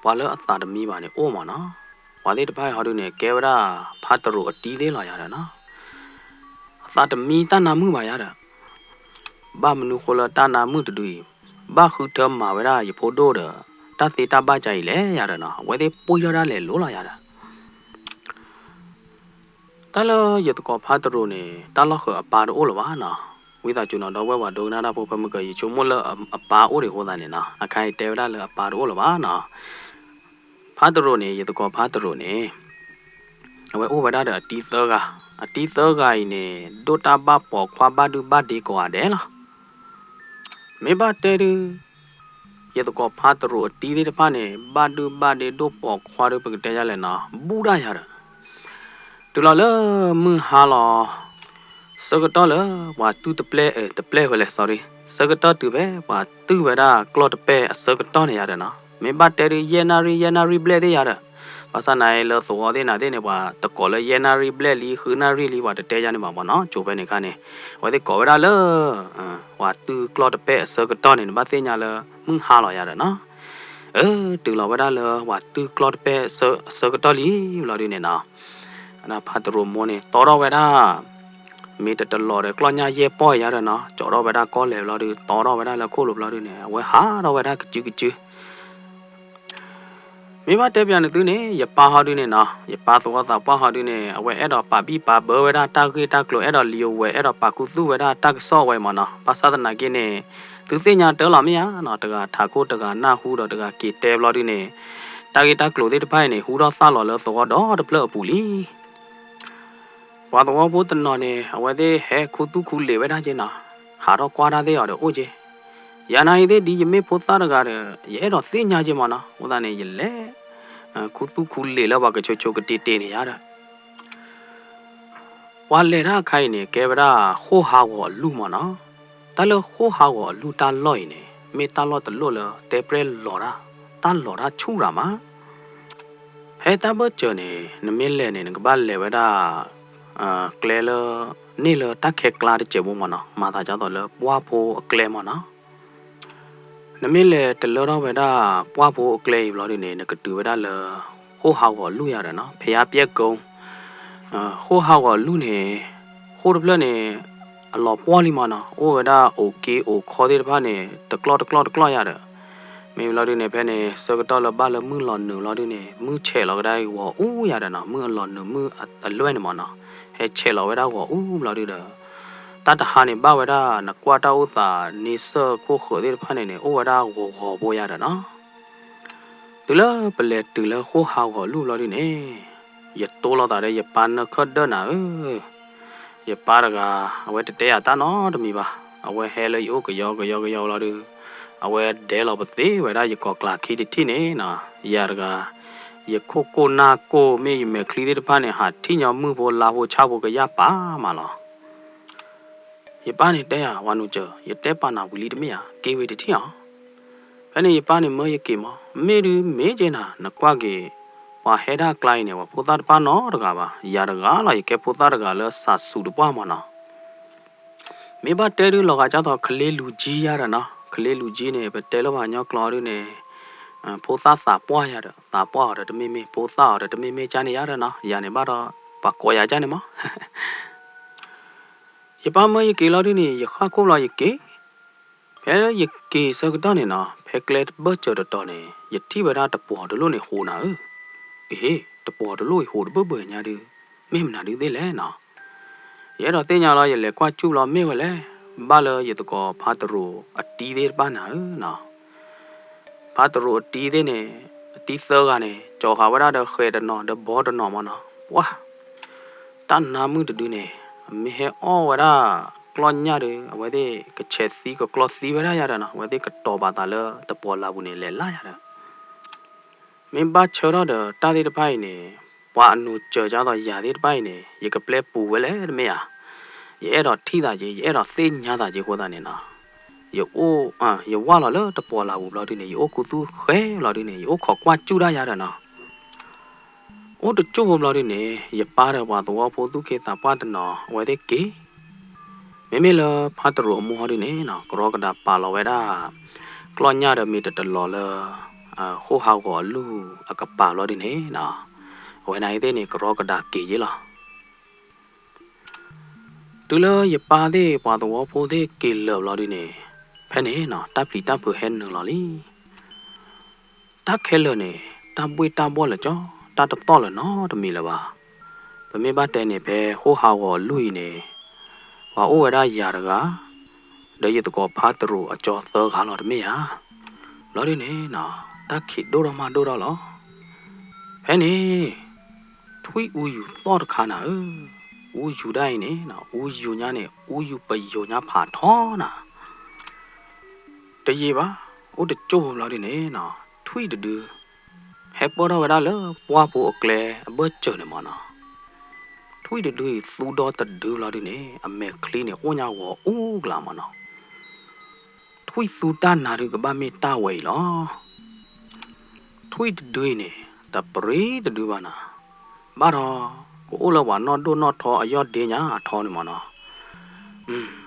ပှၤလၢအသးတမံဘၣ်န့ၣ်အိၣ်မးနီၤ, ပှၤသ့ၣ်တဖၣ်အံၤဟီဒုန့ၣ် ကဲဝဲဒၣ်ဖါတရိးအတံၤသ့ၣ်လီၤယၤဒီးနီၤ, အသးတမံတၢ်နါမုၣ်ဘၣ်ယၤဒီး ဘၣ်မနုၤဃိလၢတၢ်နါမုၣ်တဒုအံၤ ဘၣ်ဃုထၢမၤဝဲဒၣ်ယဖိဒိၣ်ဒီး တၢ်သ့တၢ်ဘၣ်ကါအံၤလဲၣ်ယၤဒီးနီၤ, အဝဲသ့ၣ်ပှံၢ်ထီၣ်ဒၣ်လဲာ်လိၤလီၤယၤဒီး တၢ်လၢယသကိးဖါတရိးန့ၣ် တၢ်လီၢ်ဃၢၤအပၢ်တအိၣ်လၢၤဘၣ်နီၤ, ဝံသးစူၤနီၤ ဒီပုၢ်ဝဲၢ်ပှၤဒိကနၣ်တၢ်ဖိဖဲမုၢ်ကၢၤ ယဆိကမိၣ်လၢအပၢ်အိၣ်ဒံးအဃိသတးန့ၣ်နီၤ, အခါအံၤတဲဝဲဒၣ်လၢအပၢ်တအိၣ်လၢၤဘၣ်နီၤ. ဖါတရိးန့ၣ် ယသကိးဖါတရိးန့ၣ် အဝဲအိၣ်ဝဲဒၣ်ဒီးအတံၤသၢဂၤ, အတံၤသၢဂၤအံၤန့ၣ် ဒိၣ်တၢ်ဘၣ်ပိာ်ခွါဘၣ်ဒုၣ်ဘၣ်ဒ့ကိးဂၤဒဲးလီၤ. မ့ၢ်ဘၣ်တဲဒု ယသကိးဖါတရိးအတံၤသ့ၣ်တဖၣ်န့ၣ် ဘၣ်ဒုၣ်ဘၣ်ဒ့ဒိၣ်ပိာ်ခွါဒု ပကတဲယၤလဲၣ်နီၤ ဘူးဒၣ်ယၤဒီး တုၤလီၤလၢမုၢ်ဟါလီၤ ဆၢကတီၢ်လၢ ပှၤတုၢ်တပျဲၢ် အၢ တပျဲၢ်ဝဲလဲၣ် sorry, ဆၢကတီၢ်တုၤဖဲ ပှၤတုၢ်ဝဲဒၣ်ကျီၢ်တပဲၢ်အဆၢကတီၢ်န့ၣ်ယၤဒီးနီၤ, မ့ၢ်ဘၣ်တဲဒု ယဲၢ်နၣ်ရံၣ် ယဲၢ်နၣ်ရံၣ်ဘျဲၣ်သ့ၣ်ယၤဒီး, ဘၣ်ဆၣ်သနာ်အံၤလၢသဝီသ့ၣ်နၤသ့ၣ်န့ၣ် ပှၤတကိးလၢယဲၢ်နၣ်ရံၣ်ဘျဲၣ်လံ ဃုနၣ်ရံၣ်လံ ပှၤတတဲယၤန့ၣ်ဘၣ်မနီၤ, ကၠိဖဲန့ၣ်အခါန့ၣ် အဝဲသ့ၣ်ကိးဝဲဒၣ်လၢ ပှၤတုၢ်ကျီၢ်တပဲၢ်အဆၢကတီၢ်န့ၣ် နဘၣ်သ့ၣ်ညါလၢ မုၢ်ဟါလီၤယၤဒီးနီၤ, အၢ တုၤလီၤဝဲဒၣ်လၢပှၤတုၢ်ကျီၢ်တပဲၢ်အဆၢကတီၢ်လံဘျီဒုန့ၣ်နီၤ, ဖါတရိးမိၢ်န့ၣ် တီထီၣ်ဝဲဒၣ် မ့ၢ်တတလီၤဒီးကျီၢ်ညၣ်ယဲၢ်ပီၢ်ယၤဒီးနီၤ, ကၠီထီၣ်ဝဲဒၣ်ကီၢ်လဲၤဘျီဒု တီထီၣ်ဝဲဒၣ်လၢခိၣ်လိၤဘျီဒုန့ၣ် အဝဲဟးထီၣ်ဝဲဒၣ်ကစုကစု မ့ၢ်ဘၣ်တဲပၠးနသုန့ၣ် ယပၢ်ဟီဒုန့ၣ်နီၤ, ယပၢ်သဝီသးပှၢ်ဟီဒုန့ၣ် အဝဲအဲၣ်ဒိးပာ်ဘံၣ်ပာ်ဘၢဝဲဒၣ်တၢ်ဂ့ၢ်တၢ်ကျိၤ အဲၣ်ဒိးလံၤအဝဲ အဲၣ်ဒိးပာ်ခူသူၣ်ဝဲဒၣ်တၢ်ကစီၣ်ဝဲမနီၤ, ဘၣ်ဆၣ်သနာ်က့န့ၣ် သုသ့ၣ်ညါတၢ်လီၤမ့ၢ်ဧါနီၤ, တဂၤထးခိၣ်တဂၤနၢ်ဟူဒီးတဂၤက့ၤတဲဘျီဒုန့ၣ် တၢ်ဂ့ၢ်တၢ်ကျိၤသ့ၣ်တဖၣ်အံၤန့ၣ် ဟူထီၣ်သၣ်လီၤလၢသဝီဒီတဖျၢၣ်အပူၤလံ ပှၤသဝီဖိတနီၤန့ၣ် အဝဲသ့ၣ်ဟဲခူသူၣ်ခူလံာ်ဝဲဒၣ်က့နီၤ, ဟးထီၣ်ကွၢ်တၢ်သ့ၣ်အီၤဒီးအိၣ်က့, ယၤနာ်အံၤသ့ၣ်ဒ်ယမ့ၢ်ဖိသၣ်တဂၤဒီး ယအဲၣ်ဒိးသ့ၣ်ညါက့မနီၤ, အဃိသတးန့ၣ် ယလဲၤ ခူသူၣ်ခူလံာ်လၢပှၤကဆိးဆိးကတ့ၤတ့ၤန့ၣ်ယၤဒီး ပှၤလဲၤတၢ်အခါအံၤန့ၣ် ကဲဝဲဒၣ်ဃိၣ်ဟးဂီၤအလုၢ်မနီၤ, တၢ်လၢဃိၣ်ဟးဂီၤအလုၢ်တၢ်လီၢ်အံၤန့ၣ် မ့ၢ်တၢ်လီၢ်တလီၢ်လၢ တဲပြဲၢ်လီၤတၢ်, တၢ်လီၤတၢ်ဆူၣ်ရၤမး ဖဲတၢ်ဘၢၣ်စၢၤန့ၣ် နမ့ၢ်လဲၤန့ၣ် နကဘၣ်လဲၤဝဲဒၣ် ကျဲလၢ န့ၢ်လၢတၢ်ခဲကျါတစဲးဖိမနီၤ, မၤသးဒ်သိးလၢပှၢ်ဖိအကျဲမနီၤ. နမ့ၢ်လဲၤတလၢထီၣ်ဝဲဒၣ်ပှၢ်ဖိအကျဲအံၤဘျီဒုန့ၣ် နကတုၤဝဲဒၣ်လၢ ဃိၣ်ဟးဂီၤအလုၢ်ယၤဒီးနီၤ, ဖဲယါပျဲၢ်ကိ ဃိၣ်ဟးဂီၤအလုၢ်န့ၣ် ဃိၣ်တဖျၢၣ်န့ၣ် အလီၤပှီၢ်လံမနီၤ, အိၣ်ဝဲဒၣ်အိၣ်က့အိၣ်ခီသ့ၣ်တဖၣ်န့ၣ် တကျီၢ်တကျီၢ်တကျီၢ်ယၤဒီး မ့ၢ်ဘျီဒုန့ၣ် ဖဲန့ၣ် ဆၢကတီၢ်လၢဘၣ်လၢမုၢ်လီၤနုာ်လီၤဒုန့ၣ် မုၢ်ဆဲးလီၤကဒါဂီၤအူယၤဒီးနီၤ, မုၢ်အလီၤနုာ်မုၢ်အလွဲၢ်န့ၣ်မနီၤ, ဟဲဆဲးလီၤဝဲဒၣ်ဂီၤအူဘျီဒုဒီး တၢ်တဟါန့ၣ်ဘၣ်ဝဲဒၣ် နကွၢ်တၢ်အိၣ်သးန့ဆၢၣ်ခိၣ်ဃၢၤသ့ၣ်တဖၣ်န့ၣ်န့ၣ် အိၣ်ဝဲဒၣ်ဂီၤဂီၤဖိယၤဒီးနီၤ. တုၤလၢပလဲၤတုၤလၢဃိၣ်ဟးဂီၤအလုၢ်ဘျီဒုန့ၣ် ယတိလိာ်သးဒီးယပၢ်နၢခၢၣ်ဒၢၣ်နၤဧၢ, ယပၢ်တဂၤ အဝဲတတဲယၤတၢ်နီတမံၤဘၣ်, အဝဲဟဲလၢယအိၣ်ကယီကယီကယီဘျီဒု အဝဲဒဲလီၤပသ့ဝဲဒၣ်ယကိးကျးခံတထံၣ်န့ၣ်နီၤ, ယၤတဂၤ ယခိၣ်ကိၢ်နၢ်ကိၢ်မ့ၢ်ယမဲာ်ချံသ့ၣ်တဖၣ်န့ၣ် ဟးထံၣ်ညီမုၢ်ဖိလါဖိဆၣ်ဖိကယၢ်ပာ်မးလီၤ. ယပၢ်န့ၣ်တဲယၤ ဝၤနုာ်စၢၤ ယတဲပာ်နၤဝံၤလံတမ့ၢ်ဧါ, က့ၤဝံၤတထံၣ်အီၤ. ဖဲန့ၣ်ယပၢ်န့ၣ်မၢယက့ၤမး, မ့ၢ်ဒုမ့ၢ်က့နၤ နကွၢ်က့ၤ ပှၤဟဲဒၣ်ကျါအံၤန့ၣ် ပှၤဖိသၣ်တပၣ်နီတဂၤဘၣ်, ယၤတဂၤလီၤ ယကဲဖိသၣ်တဂၤလၢစးစူၤတပှၢ်မးနီၤ. မ့ၢ်ဘၣ်တဲဒုလီၤဂာ်ဒ်သိး ကလ့လူၤကၠံယၤဒီးနီၤ, ကလ့လူၤကၠံန့ၣ် ပတဲလၢပှၤကညီကျိာ်ဒုန့ၣ် ဖိသၣ်သးပှၢ်ယၤဒီး သးပှၢ်အီၤဒီးတမ့မ့ၢ် ဖိသၣ်အီၤဒီးတမ့မ့ၢ်ကၢ်န့ၣ်ယၤဒီးနီၤ, ယၤန့ၣ်ဘၣ်ဒီး ပှၤကိးယၤကၢ်န့ၣ်မး ယပၢ်မၢယက့ၤလီၤဒုန့ၣ် ယဃၣ်ခိၣ်လီၤယက့ၤ, ဖဲယက့ၤဆၢကတီၢ်န့ၣ်နီၤ ဖဲကျဲဘၢၣ်စၢၤတတီၤန့ၣ် ယထံၣ်ဝဲဒၣ်တပှီၤတလိၣ်န့ၣ်ဃိးနၤဧၢ. အ့ တပှီၤတလိၣ်အံၤဟိးတဘၢၣ်ဘၢၣ်ညါဒုး, မ့ၢ်မနုၤဒုးသ့ၣ်လဲၣ်နီၤ. ယအဲၣ်ဒိးသ့ၣ်ညါလီၤ ယလဲၤကွၢ်စူၣ်လီၤမ့ၢ်ဝဲလဲၣ်, ဘၣ်လၢယသကိးဖါတရူးအတံၤသ့ၣ်တဖၣ်နၤဧၢနီၤ. ဖါတရူးအတံၤသ့ၣ်န့ၣ်, အတံၤသၢဂၤန့ၣ် ကၠီၤဃာ်ဝဲဒၣ်ဒီးဃဲးတနီၤ ဒီးဘီတနီၤမၢ်နီၤ. ပှၢ် တၢ်နါမုၣ်တဒုန့ၣ် အမ့ၢ်ဟဲအီၣ်ဝဲဒၣ်ကျီၢ်ညၣ်ဒီး အဝဲသ့ၣ်ကဆဲးသံကကျီသံဝဲဒၣ်ယၤဒီးနီၤ, အဝဲသ့ၣ်ကတီၤပာ်သးလၢတပှီၤလၢ်ပူၤန့ၣ် လဲၤလၢ်ယၤဒီး မ့ၢ်ဘၣ်ဆၢထီၣ်ဒီးတၢ်သ့ၣ်တဖၣ်အံၤန့ၣ်, ပှၤအနိးစၢၤကသိးယၤသ့ၣ်တဖၣ်အံၤန့ၣ် ယကပျဲပူၤဝဲလဲၣ်တမ့ၢ်ဧါ. ယအဲၣ်ဒိးထံၣ်သးက့ၤ, ယအဲၣ်ဒိးသ့ၣ်ညါသးက့ၤအဃိသတးန့ၣ်နီၤ, ယအိၣ်, ယဝၢ်လီၤလၢတပှီၤလၢ်ပူၤဘျီဒုန့ၣ်, ယအိၣ်ခူသူၣ်ဃဲလီၤဒုန့ၣ်, ယအိၣ်ခိးကွၢ်စူၣ်ဒၣ်ယၤဒီးနီၤ. အိၣ်တကၠိၢ်ဖိဘျီဒုန့ၣ်, ယပၢ်ဒီးပှၤသဝီဖိသူၣ်က့သးပှၢ်တနီၤ အဝဲသ့ၣ်က့ၤ မ့မ့ၢ်လၢဖါတရူးအမိၢ်ဟီဒုန့ၣ်နီၤ, ကရီကဒးပာ်လီၤဝဲဒၣ် ကျီၢ်ညၣ်ဒီးမ့ၢ်တတလီၤလၢ ဃိၣ်ဟးဂီၤအလုၢ်အကပၤလီၤဒုန့ၣ်နီၤ, အဝဲန့ၣ်အံၤသ့ၣ်န့ၣ် ကရီကဒးက့ၤယ့လီၤ. တုၤလၢယပၢ်သ့ၣ်ပှၤသဝီဖိသ့ၣ်က့ၤလၢာ်ဘျီဒုန့ၣ်, ဖဲန့ၣ်နီၤ တၢ်ပျံၤတၢ်ဖုးဟဲနုာ်လီၤလံ. တၢ်ခဲလၢာ်န့ၣ် တၢ်ဘှ့ၣ်တၢ်ဘှီၣ်လၢာ်ကၠီ, တၢ်တသီၣ်လၢာ်နီတမံၤလၢၤဘၣ်. ပမ့ၢ်ဘၣ်တဲန့ၣ် ဖဲဃိၣ်ဟးဂီၤအလုၢ်အံၤန့ၣ်, ပှၤအိၣ်ဝဲဒၣ်ယၤတဂၤ, ဒီးယသကိးဖါတရူးအကၠီသၢဂၤလီၤတမ့ၢ်ဧါ. ဘျီဒုန့ၣ်နီၤ, တၢ်ခံးဒိၣ်ထီၣ်မးဒိၣ်ထီၣ်လီၤ. ဖဲန့ၣ် ထွံၣ်အူယူၤသီၣ်တခါနၤဧၢ, အူယူၤဒၣ်အံၤန့ၣ်, အူယူၤညါန့ၣ် အူယူၤပယိၤညါဖးထီနၤ တယံာ်ဘၣ်, အိၣ်တကၠိၢ်ဖိဘျီဒုန့ၣ်နီၤ, ထွံၣ်တဒု ဟဲပၢၢ်ထီၣ်ဝဲဒၣ်လၢပှၢ်ဖိအကျဲအဘၢၣ်စၢၤန့ၣ်မၢ်နီၤ. ထွံၣ်တဒုအံၤသူဒီတဒုဘျီဒုန့ၣ် အမဲာ်ချံန့ၣ်အိၣ်ညါဂီၤအူကလးမၢ်နီၤ. ထွံၣ်သူတၢ်နါဒုကဘၣ်မ့ၢ်တၢ်ဝဲအံၤလီၤ. ထွံၣ်တဒုအံၤန့ၣ် တပြံတဒုဘၣ်နၤ, ဘၣ်ဒီး ကအိၣ်လၢပှၤနီၢ်ဒိၣ်နီၢ်ထီအယီၢ်ဒ့ညါအထီန့ၣ်မၢ်နီၤ.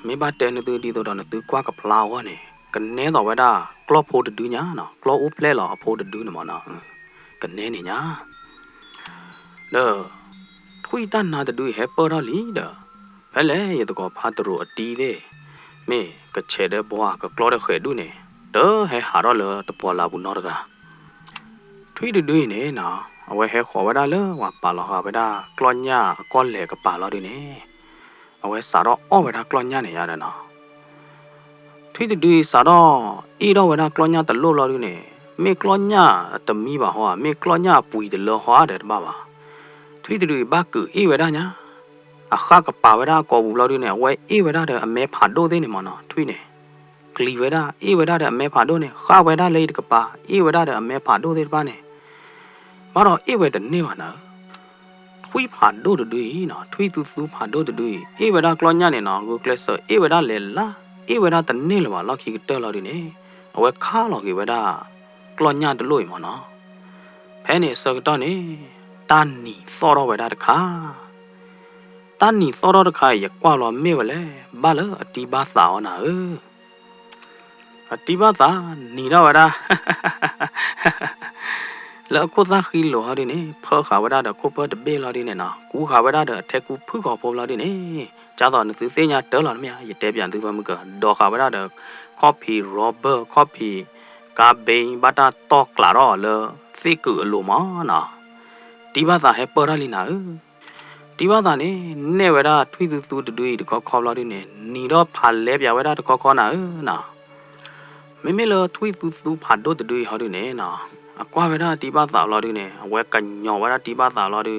မ့ၢ်ဘၣ်တဲနသုဒ်သိးဒီးနသုကွၢ်ကဖျါအဂီၢ်န့ၣ် ကနဲသိးဝဲဒၣ်ကျီၢ်ဖိတဒုညါနီၤ, ကျီၢ်အိၣ်ဖျဲၣ်လီၤအဖိတဒုန့ၣ်မၢ်နီၤ, ကနဲန့ၣ်ညါ ဒီး ထွံၣ်တၢ်နါတဒုအံၤဟဲပၢၢ်ထီၣ်လံဒီး ဖဲလဲၣ်ယသကိးဖါတရူးအတံၤသ့ၣ် မ့ၢ်ကဆဲးဒီးဘီကကျီဒီးဃဲးဒူၣ်န့ၣ် တဟဲဟးထီၣ်လၢတပှီၤလၢ်ပူၤနီတဂၤ. ထွံၣ်တဒုအံၤန့ၣ်နီၤ အဝဲဟဲဃီၤဝဲဒၣ်လၢပှၤပာ်လီၤဃာ်ဝဲဒၣ်ကျီၢ်ညၣ်အကီၢ်လဲၤကပၤလီၤဒုန့ၣ် အဝဲစးထီၣ်အီၣ်ဝဲဒၣ်ကျီၢ်ညၣ်န့ၣ်ယါဒီးနီၤ ထွံၣ်တဒုအံၤစးထီၣ်အ့ၣ်ထီၣ်ဝဲဒၣ်ကျီၢ်ညၣ်တလိၣ်လီၤဒုန့ၣ် မ့ၢ်ကျီၢ်ညၣ်တမံဘၣ်ဟီဧါ, မ့ၢ်ကျီၢ်ညၣ်အပှံၤတလၢဟီဧါဒီးတဘၣ်ဘၣ်. ထွံၣ်တဒုအံၤဘၣ်ကုးအ့ၣ်ဝဲဒၣ်ညါ, အဃၣ်ကပၤဝဲဒၣ်အကိာ်ပူၤလီၤဒုန့ၣ် အဝဲအ့ၣ်ဝဲဒၣ်ဒီးအမဲဖးဒိၣ်သ့ၣ်န့ၣ်မၢ်နီၤ, ထွံၣ်န့ၣ် ကျံၤဝဲဒၣ် အ့ၣ်ဝဲဒၣ်ဒီးအမဲဖးဒိၣ်န့ၣ် ဃၣ်ဝဲဒၣ်လၢအံၤတကပၤ အ့ၣ်ဝဲဒၣ်ဒီးအမဲဖးဒိၣ်သ့ၣ်တဖၣ်န့ၣ် ဘၣ်ဒီးအ့ၣ်ဝဲတန့ၢ်ဘၣ်နၤဧၢ. ထွံၣ်ဖးဒိၣ်တဒုအံၤနီၤ, ထွံၣ်သူသူဖးဒိၣ်တဒုအံၤ အ့ၣ်ဝဲဒၣ်ကျီၢ်ညၣ်န့ၣ်နီၤ, ဂုာ်ကျဲးစၢးအ့ၣ်ဝဲဒၣ်လဲၤလၢ်, အ့ၣ်ဝဲဒၣ်တန့ၢ်လၢၤဘၣ်လီၢ်ခံကတၢၢ်လီၤဒုန့ၣ် အဝဲခးလီၤက့ၤဝဲဒၣ် ကျီၢ်ညၣ်တလိၣ်အံၤမၢ်နီၤ. ဖဲန့ၣ်အဆၢကတီၢ်န့ၣ် တၢ်နံၤသီၣ်ထီၣ်ဝဲဒၣ်တခါ တၢ်နံၤသီၣ်ထီၣ်တခါအံၤ ယကွၢ်လီၤမ့ၢ်ဝဲလဲၣ်, ဘၣ်လၢအတံၤဘၣ်သးအီၤနၤဧၢ. အတံၤဘၣ်သးနံၤထီၣ်ဝဲဒၣ် လၢအခိၣ်သၣ်ဃံလိၤဟီဒုန့ၣ် ဖၢဃာ်ဝဲဒၣ်ဒီးခိၣ်ပၢၢ်တဘ့ၣ်လီၤဒုန့ၣ်နီၤ, ကူဃာ်ဝဲဒၣ်ဒီးအထဲကူဖုၣ်ဃီဖိလီၤဒုန့ၣ်, ကၢ်သိးနသုသ့ၣ်ညါတၢ်လီၤတမ့ၢ်ဧါ, ယတဲပၠးသုဖဲမုၢ်ကၢၤ ဒီးဃာ်ဝဲဒၣ်ဒီး ခီၣ်ဖံး rubber ခီၣ်ဖံး ကါဘ့ ဘၣ်တၢ်တီၢ်ကျးထီၣ်အီၤလၢ သ့ၣ်ကုာ်အလိၤမၢ်နီၤ. တံၤဘၣ်သးဟဲပၢၢ်ထီၣ်လံနၤဧၢ. တံၤဘၣ်သးန့ၣ် နဲၣ်ဝဲဒၣ်ထွံၣ်သူသူတဒုအံၤတခီခီဘျီဒုန့ၣ် နံၤထီၣ်ဖးလဲပၠးဝဲဒၣ်တခီခီနၤဧၢနီၤ. မ့မ့ၢ်လၢထွံၣ်သူသူဖးဒိၣ်တဒုအံၤဟီဒုန့ၣ်နီၤ, အကွၢ်ဝဲဒၣ်တံၤဘၣ်သးဘျီဒုန့ၣ် အဝဲကညီၤဝဲဒၣ်တံၤဘၣ်သးဘျီဒု,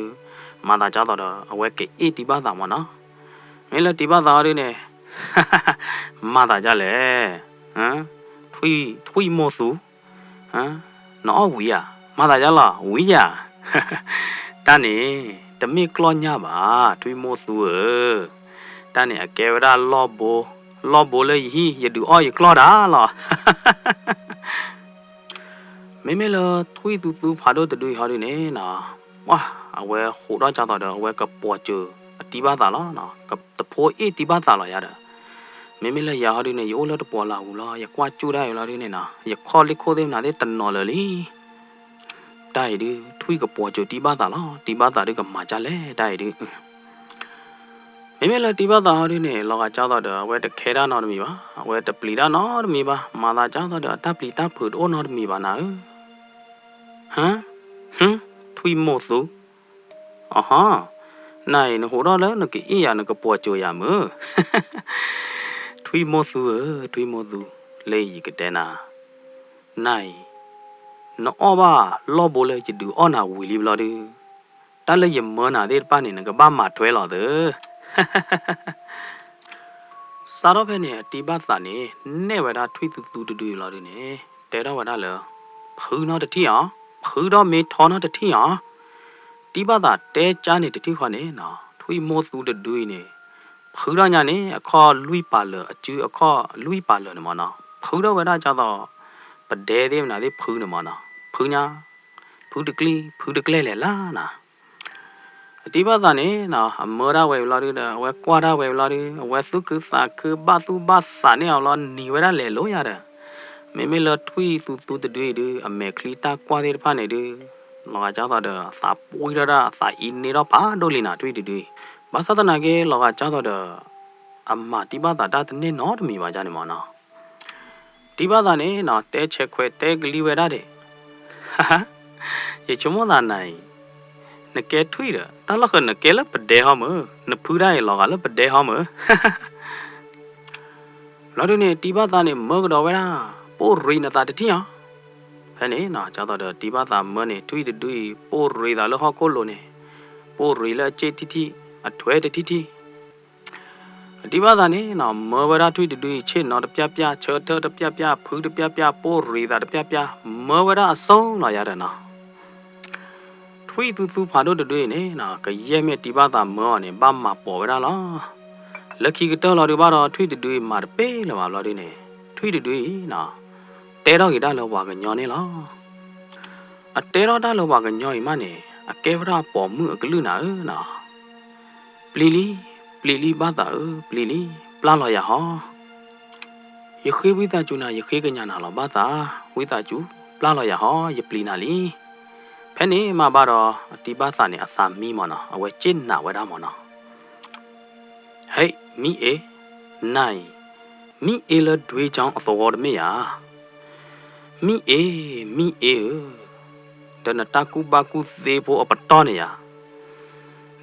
မၤသးကၢ်သိးဒီး အဝဲကအ့ၣ်တံၤဘၣ်သးမၢ်နီၤ. မ့ၢ်လၢတံၤဘၣ်သးဟီဒုန့ၣ် မၤသးဒ်လဲၣ်, ထွံၣ်, ထွံၣ်မိၢ်သူ, နအီၣ်ဝံၤဧါ, မၤသးဒ်လီၤ ဝံၤဧါ. တၢ်န့ၣ် တမ့ၢ်ကျီၢ်ညၣ်ဘၣ် ထွံၣ်မိၢ်သူဧၢ, တၢ်န့ၣ်အကဲဝဲဒၣ်လီၢ်ဘိ, လီၢ်ဘိလၢယဟံၣ် ယဒုးအီၣ်ယကျီၢ်ဒၣ်လီၤ. မ့မ့ၢ်လၢထွံၣ်သူသူဖးဒိၣ်တဒုအံၤဟီဒုန့ၣ်နီၤ, ပှၢ်, အဝဲဃိးထီၣ်ကၢ်သိးဒီး အဝဲကပီၤစၢၤအတံၤဘၣ်သးလီၤ, တဖိအ့ၣ်တံၤဘၣ်သးလီၤယၤဒီး, မ့မ့ၢ်လၢယၤဟီဒုန့ၣ် ယအိၣ်လၢတပှီၤလၢ်ပူၤလီၤ, ယကွၢ်စူၣ်ဒၣ်အံၤလီၤဒုန့ၣ်နီၤ, ယခီၣ်လ့ၢ်ခိၣ်သ့ၣ်မနုၤသ့ၣ်တနီၤလၢာ်လံ. တၢ်အံၤဒု ထွံၣ်ကပီၤစၢၤတံၤဘၣ်သးလီၤ, တံၤဘၣ်သးဒုကမၤဒ်လဲၣ် တၢ်အံၤဒု မ့မ့ၢ်လၢတံၤဘၣ်သးဟီဒုန့ၣ် လီၤဂာ်ကၢ်သိးဒီး အဝဲတခဲဒၣ်နီတမံၤဘၣ်, အဝဲတပျံၤတၢ်နီတမံၤဘၣ်, မၤသးကၢ်သိးဒီး အတၢ်ပျံၤတၢ်ဖုးတအိၣ်နီတမံၤဘၣ်နၤဧၢ. ဟၢ, ဟၢ, ထွံၣ်မိၢ်သူ, အဟီ, နၤအံၤ နဟူးထီၣ်လၢနကအ့ၣ်ယၤ နကပိာ်စိၤယၤမုၢ်, ထွံၣ်မိၢ်သူဧၢ, ထွံၣ်မိၢ်သူ, လၢယကတဲနၤ, နၤအံၤ နအီၣ်ဘၣ်လီၢ်ဘိလၢယဒုးအီၣ်နၤဝံၤလံဘျီဒုး, တၢ်လၢယမၢနၤသ့ၣ်တဖၣ်န့ၣ် နကဘၣ်မၤထွဲလီၤသၢ. စးထီၣ်ဖဲန့ၣ် အတံၤဘၣ်သးန့ၣ် နဲၣ်ဝဲဒၣ်ထွံၣ်သူသူတဒုအံၤလီၤဒုးန့ၣ် တဲထီၣ်ဝဲဒၣ်လၢ ဖုနီတထံၣ်အီၤ, ဖုဒီးမ့ၢ်ထီနီတထံၣ်အီၤ, တံၤဘၣ်သးတဲကၠါန့ၣ်တထံၣ်ဃီန့ၣ်နီၤ ထွံၣ်မိၢ်သူတဒုအံၤန့ၣ် ဖုထီၣ်ညါန့ၣ် အခီၣ်လွံၢ်ပာ်လၢာ် အစုအခီၣ်လွံၢ်ပာ်လၢာ်န့ၣ်မ့ၢ်နီၤ ဖုထီၣ်ဝဲဒၣ်ကၢ်သိး ပဒဲသ့ၣ်မနုၤသ့ၣ်ဖုန့ၣ်မ့ၢ်နီၤ ဖုညါ ဖုတကျံၢ် ဖုတကျဲလဲၣ်လါနီၤ အတံၤဘၣ်သးန့ၣ်နီၤ အမၢဒၣ်ဝဲဝံၤလီၤဒုးဒီး အဝဲကွၢ်ဒၣ်ဝဲဝံၤလီၤဒုး အဝဲသူၣ်ခုသးခုဘၣ်သူၣ်ဘၣ်သးန့ၢ်အီၤလီၤ နံၤဝဲဒၣ်လဲၤလိၤယၤဒီး မ့မ့ၢ်လၢထွံၣ်သူသူတဒုအံၤဒုး အမဲာ်ချံတၢ်ကွၢ်သ့ၣ်တဖၣ်န့ၣ်ဒုး လီၤဂာ်ကၢ်သိးဒီး အသးပှံထီၣ်ဒၣ် အသးအံၤန့ၢ်ထီၣ်ဖးဒိၣ်လံနီၤ ထွံၣ်တဒုအံၤ ဘၣ်ဆၣ်သနာ်က့ လီၤဂာ်ကၢ်သိးဒီး အမၤတံၤဘၣ်သးတၢ်တန့ၢ်နီတမံၤဘၣ်ကၢ်န့ၣ်မ့ၢ်နီၤ တံၤဘၣ်သးန့ၣ်နီၤ တဲဆဲးခွဲးတဲကလံၤဝဲဒၣ်ဒဲး, ယဆိကမိၣ်သးနၤအံၤ, နကဲထွံၣ်ဒီး တၢ်လီၢ်ဃၢၤနကဲလၢပဒဲဟီမုၢ်, နဖုဒၣ်အံၤလီၤဂာ်လၢပဒဲဟီမုၢ်. လီၤဒုးန့ၣ် တံၤဘၣ်သးန့ၣ် မၢကဒီးဝဲဒၣ် ပိၢ်ရံးနသးတထံၣ်အီၤ. ဖဲန့ၣ်နီၤ ကၢ်သိးဒီးတံၤဘၣ်သးမၢန့ၣ် ထွံၣ်တဒုအံၤ ပိၢ်ရံးသးလၢဟီၣ်ခိၣ်လိၤန့ၣ်, ပိၢ်ရံးလၢအစ့ၣ်တထံၣ်, အထွဲတထံၣ်ထံၣ် အတံၤဘၣ်သးန့ၣ်နီၤ မၢဝဲဒၣ်ထွံၣ်တဒုအံၤ ဆ့ၣ်နီၤတပျၢ်ပျၢ် ဆၢထၢၣ်တပျၢ်ပျၢ် ဖုတပျၢ်ပျၢ် ပိၢ်ရံးသးတပျၢ်ပျၢ် မၢဝဲဒၣ်အစိလီၤယၤဒီးနီၤ ထွံၣ်သူသူဖးဒိၣ်တဒုအံၤန့ၣ်နီၤ ကယဲၢ်မ့ၢ်တံၤဘၣ်သးမၢအီၤန့ၣ် ဘၣ်မၤပိာ်ဝဲဒၣ်လီၤ. လၢခံကတၢၢ်လီၤဒုးဘၣ်ဒီး ထွံၣ်တဒုအံၤမၤတပ့ၢ်လၢၤဘၣ်ဘျီဒုးန့ၣ် ထွံၣ်တဒုအံၤနီၤ တဲထီၣ်က့ၤတၢ်လၢပှၤကညီန့ၣ်လီၤ. အတဲထီၣ်တၢ်လၢပှၤကညီအံၤမးန့ၣ် အကဲဝဲဒၣ်အပိာ်မုၣ်အကလုၢ်နၤဧၢနီၤ ပျံၤလံ, ပျံၤလံဘၣ်သးဧၢ, ပျံၤလံ, ပျၢ်လီၤယၤဟီ. ယဃ့ဝံသးစူၤနၤ, ယဃ့ကညးနၤလီၤဘၣ်သး, ဝံသးစူၤ, ပျၢ်လီၤယၤဟီ, ယပျံၤနၤလံ. ဖဲန့ၣ်မးဘၣ်ဒီး အတံၤဘၣ်သးန့ၣ် အသးမံမ့ၢ်နီၤ, အဝဲစ့ၣ်နာ်ဝဲဒၣ်မ့ၢ်နီၤ. ဟဲ, မံအ့, နၤအံၤ, မံအ့လၢဒွ့ကၠီအသဝီတမ့ၢ်ဧါ. မံအ့, မံအ့ဧၢ, ဒီးနတၢ်ကူၣ်ဘၣ်ကူၣ်သ့ဖိအပတီၢ်န့ၣ်ဧါ.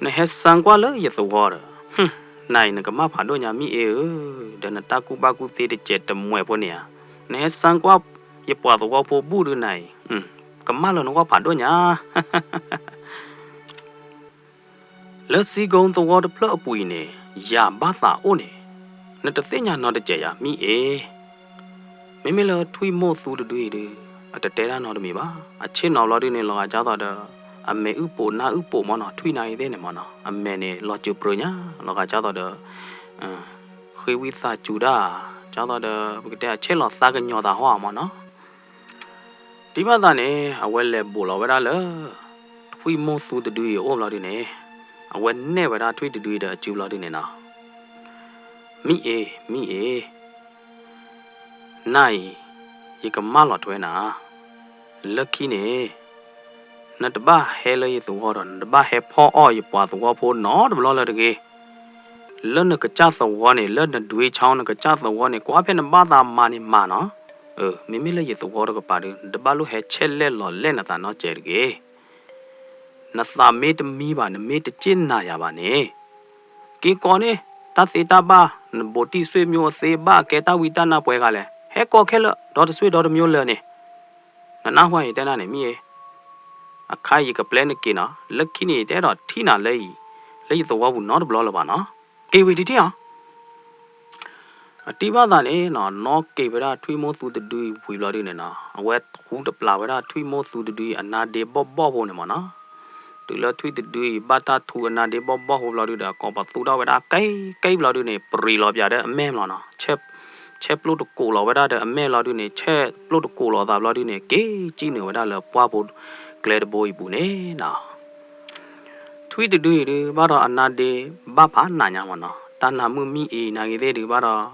နဟဲစၢကွၢ်လၢယသဝီဒီး, နၤအံၤနကမၣ်ဖးဒိၣ်ညါမံအ့ဧၢ, ဒီးနတၢ်ကူၣ်ဘၣ်ကူၣ်သ့တစဲးတမှဲးဖိန့ၣ်ဧါ. နဟဲစၢကွၢ်ယပှၤသဝီဖိဘူၣ်ဒုးနၤအံၤ, ကမၣ်လၢနဂီၢ်ဖးဒိၣ်ညါ. လၢစံကိသဝီတဖျၢၣ်အပူၤအံၤန့ၣ်, ယၤဘၣ်သးအိၣ်န့ၣ်, နတသ့ၣ်ညါနီတစဲးယၤမံအ့. မ့မ့ၢ်လၢထွံၣ်မိၢ်သူတဒုအံၤဒုး, အတတဲတၢ်နီတမံၤဘၣ်. အဆ့ၣ်နီၤဘျီဒုးန့ၣ် လီၤဂာ်ကၢ်သိးဒီး, အမဲာ်အုၣ်ပိာ်နၢ်အုၣ်ပိာ်မ့ၢ်နီၤ, ထွံၣ်နၤအံၤသ့ၣ်န့ၣ်မ့ၢ်နီၤ, အမဲာ်န့ၣ်လီၤစၢၤပြၢၤညါ, လီၤဂာ်ကၢ်သိးဒီး, ဃ့ဝံသးစူၤတၢ်, ကၢ်သိးဒီး ပကတဲအဆဲၣ်လီၤသးကညီၤသးဟီဧါမ့ၢ်နီၤ. တံၤဘၣ်သးန့ၣ် အဝဲလဲၤဘိးလီၤဝဲဒၣ်လၢ ထွံၣ်မိၢ်သူတဒုအံၤအအိၣ်ဘျီဒုးန့ၣ်, အဝဲနဲၣ်ဝဲဒၣ်ထွံၣ်တဒုအံၤဒီးအစုဘျီဒုးန့ၣ်နီၤ, မံအ့, မံအ့, နၤအံၤ, ယကမၢလီၤထွဲနၤ, လၢခံန့ၣ်, နတဘၣ်ဟဲလၢယသဝီဒီး နတဘၣ်ဟဲဖီၣ်အီၣ်ယပှၤသဝီဖိနီတဘျီလၢၤတဂ့ၤ. လၢနကစၢ်သဝီန့ၣ်, လၢနဒွ့ဆီနကစၢ်သဝီန့ၣ် ကွၢ်ဖဲနဘၣ်သးမၤန့ၣ်မၤနီၤ. မ့မ့ၢ်လၢယသဝီတကပၤဒီး နတဘၣ်လိၣ်ဟဲဆဲးလဲၣ်လီၤလဲၣ်နသးနီတစဲးတဂ့ၤ. နသးမ့ၢ်တမံဘၣ်, နမ့ၢ်တစ့ၣ်နာ်ယၤဘၣ်န့ၣ်, က့ၤကိးန့ၢ်တၢ်သ့တၢ်ဘၣ်, နဘူးတံၢ်ဆွေမျိုးအသ့ဘၣ်အကဲတၢ်ဝံတၢ်နါပှဲၤဂၤလဲၣ်, ဟဲကိးခဲလၢာ် ဒီတဆွေမျိုးလၢာ်န့ၣ်. နနၢ်ဟူယတဲနၤန့ၣ် မံအ့, အခါအံၤယကပျဲနက့ၤနီၤ, လၢခံန့ၣ် ယတအဲၣ်ဒိးထံၣ်နၤလၢအံၤ, လၢယသဝီပူၤနီတဘျီလၢၤဘၣ်နီၤ. က့ၤဝံၤတထံၣ်အီၤ. အတံၤဘၣ်သးန့ၣ်နီၤ, နီၣ်က့ၤဝဲဒၣ်ထွံၣ်မိၢ်သူတဒုအံၤဝံၤဘျီဒုးန့ၣ်နီၤ, အဝဲထူတပျးဝဲဒၣ်ထွံၣ်မိၢ်သူတဒုအံၤအနါဒ့ဘီၣ်ဘီၣ်ဖိန့ၣ်မ့ၢ်နီၤ. တုၤလၢထွံၣ်တဒုအံၤ ဘၣ်တၢ်ထူအနါဒ့ဘီၣ်ဘီၣ်ဖိဘျီဒုးဒီး ကိးပသူထီၣ်ဝဲဒၣ်ကဲကဲဘျီဒုးန့ၣ် ပရံးလီၤပၠးဒီးအမဲၢ်ဘျီနီၤ. ဆဲးပျိၢ်တကိးလီၤဝဲဒၣ်ဒီးအမဲၢ်ဘျီဒုးန့ၣ် ဆဲးပျိၢ်တကိးလီၤသးဘျီဒုးန့ၣ် က့ၤစံၣ်နုာ်ဝဲဒၣ်လၢပှၢ်ဖိကျဲတဘိအံၤပူၤန့ၣ်နီၤ. ထွံၣ်တဒုအံၤဒုး ဘၣ်ဒီးအနါဒ့ဘၣ်ဖးနးညါမ့ၢ်နီၤ, တၢ်နါမုၢ်မံအ့ၤနာ်ဂ့ၤသ့ၣ်ဒုးဘၣ်ဒီး,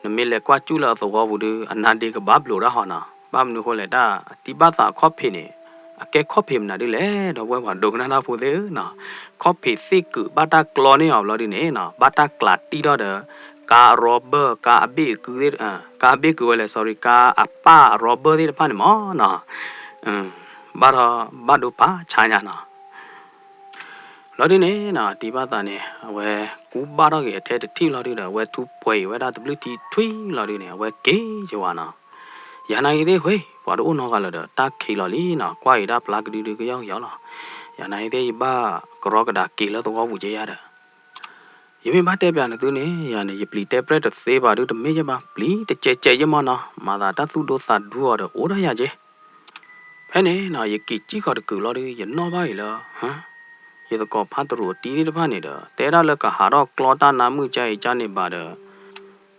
နမ့ၢ်လဲၤကွၢ်စူၣ်လၢအသဝီပူၤဒုး အနါဒ့ကဘၣ်ဘျိးဒၣ်ဟီနီၤ. ဘၣ်မနုၤဃိလဲၣ် တၢ်တံၤဘၣ်သးအခီၣ်ဖံးန့ၣ် အကဲခီၣ်ဖံးမနုၤဒုးလဲၣ် ဒီပုၢ်ဝဲၢ်ပှၤဒိကနၣ်တၢ်ဖိသ့ၣ်ဧၢနီၤ. ခီၣ်ဖံးသ့ၣ်ကုာ်ဘၣ်တၢ်ကျီန့ၢ်အီၤဘျီဒုးန့ၣ်နီၤ, ဘၣ်တၢ်ကျးတံၢ်ထီၣ်ဒီး ကါအ rubber ကါအဘ့ၣ်အကုသ့ၣ်, ကါအဘ့ၣ်ကုဝဲလဲၣ် sorry ကါအပၢ်အ rubber သ့ၣ်တဖၣ်န့ၣ်မ့ၢ်နီၤ. ဘၣ်ထီၣ်ဘၣ်ဒိဖးဆါညါနီၤ. လီၤဒုန့ၣ်နီၤ တံၤဘၣ်သးန့ၣ် အဝဲကူဘၣ်ထီၣ်က့ၤအထဲတထံၣ်လီၤဒုဒီး အဝဲထူးပှဲၤအံၤဝဲဒၣ်တဘျုးထံထွံလီၤဒုန့ၣ် အဝဲက့ၤကဝၤနီၤ. ယၤနာ်က့သ့ၣ် ဝ့ၢ် ပှၤတအိၣ်နီတဂၤလၢၤဒီး တၢ်ခံးလီၤလံနီၤ ကွၢ်အံၤဒၣ်ဖျါကဒုဒုကယီကယီလီၤ. ယၤနာ်က့သ့ၣ် ယဘၣ်ကရီကဒါက့ၤလၢသဝီပူၤက့ယၤဒီး ယမ့ၢ်ဘၣ်တဲပၠးနသုန့ၣ် ယၤန့ၣ် ယပျံၤတဲပြဲၢ်တသ့ဘၣ်ဒုတမ့ၢ်ယဲဘၣ် ပျံၤတကဲးကဲးယဲမ့ၢ်နီၤ မၤသးတၢ်သူၣ်ဒိသးဒူအီၤဒီးအိၣ်ဒီးယၤက့ ဖဲန့ၣ်နီၤ ယက့ၤစံၣ်ဃီၤတကုာ်လီၤဒု ယနီၣ်ဘၣ်အံၤလၢ ယသကိးဖးတရူးအတံၤသ့ၣ်တဖၣ်န့ၣ်ဒီး တဲဒၣ်လၢကဟးထီၣ်ကျီတၢ်နါမုၣ်ကါအံၤကါန့ၣ်ဘၣ်ဒီး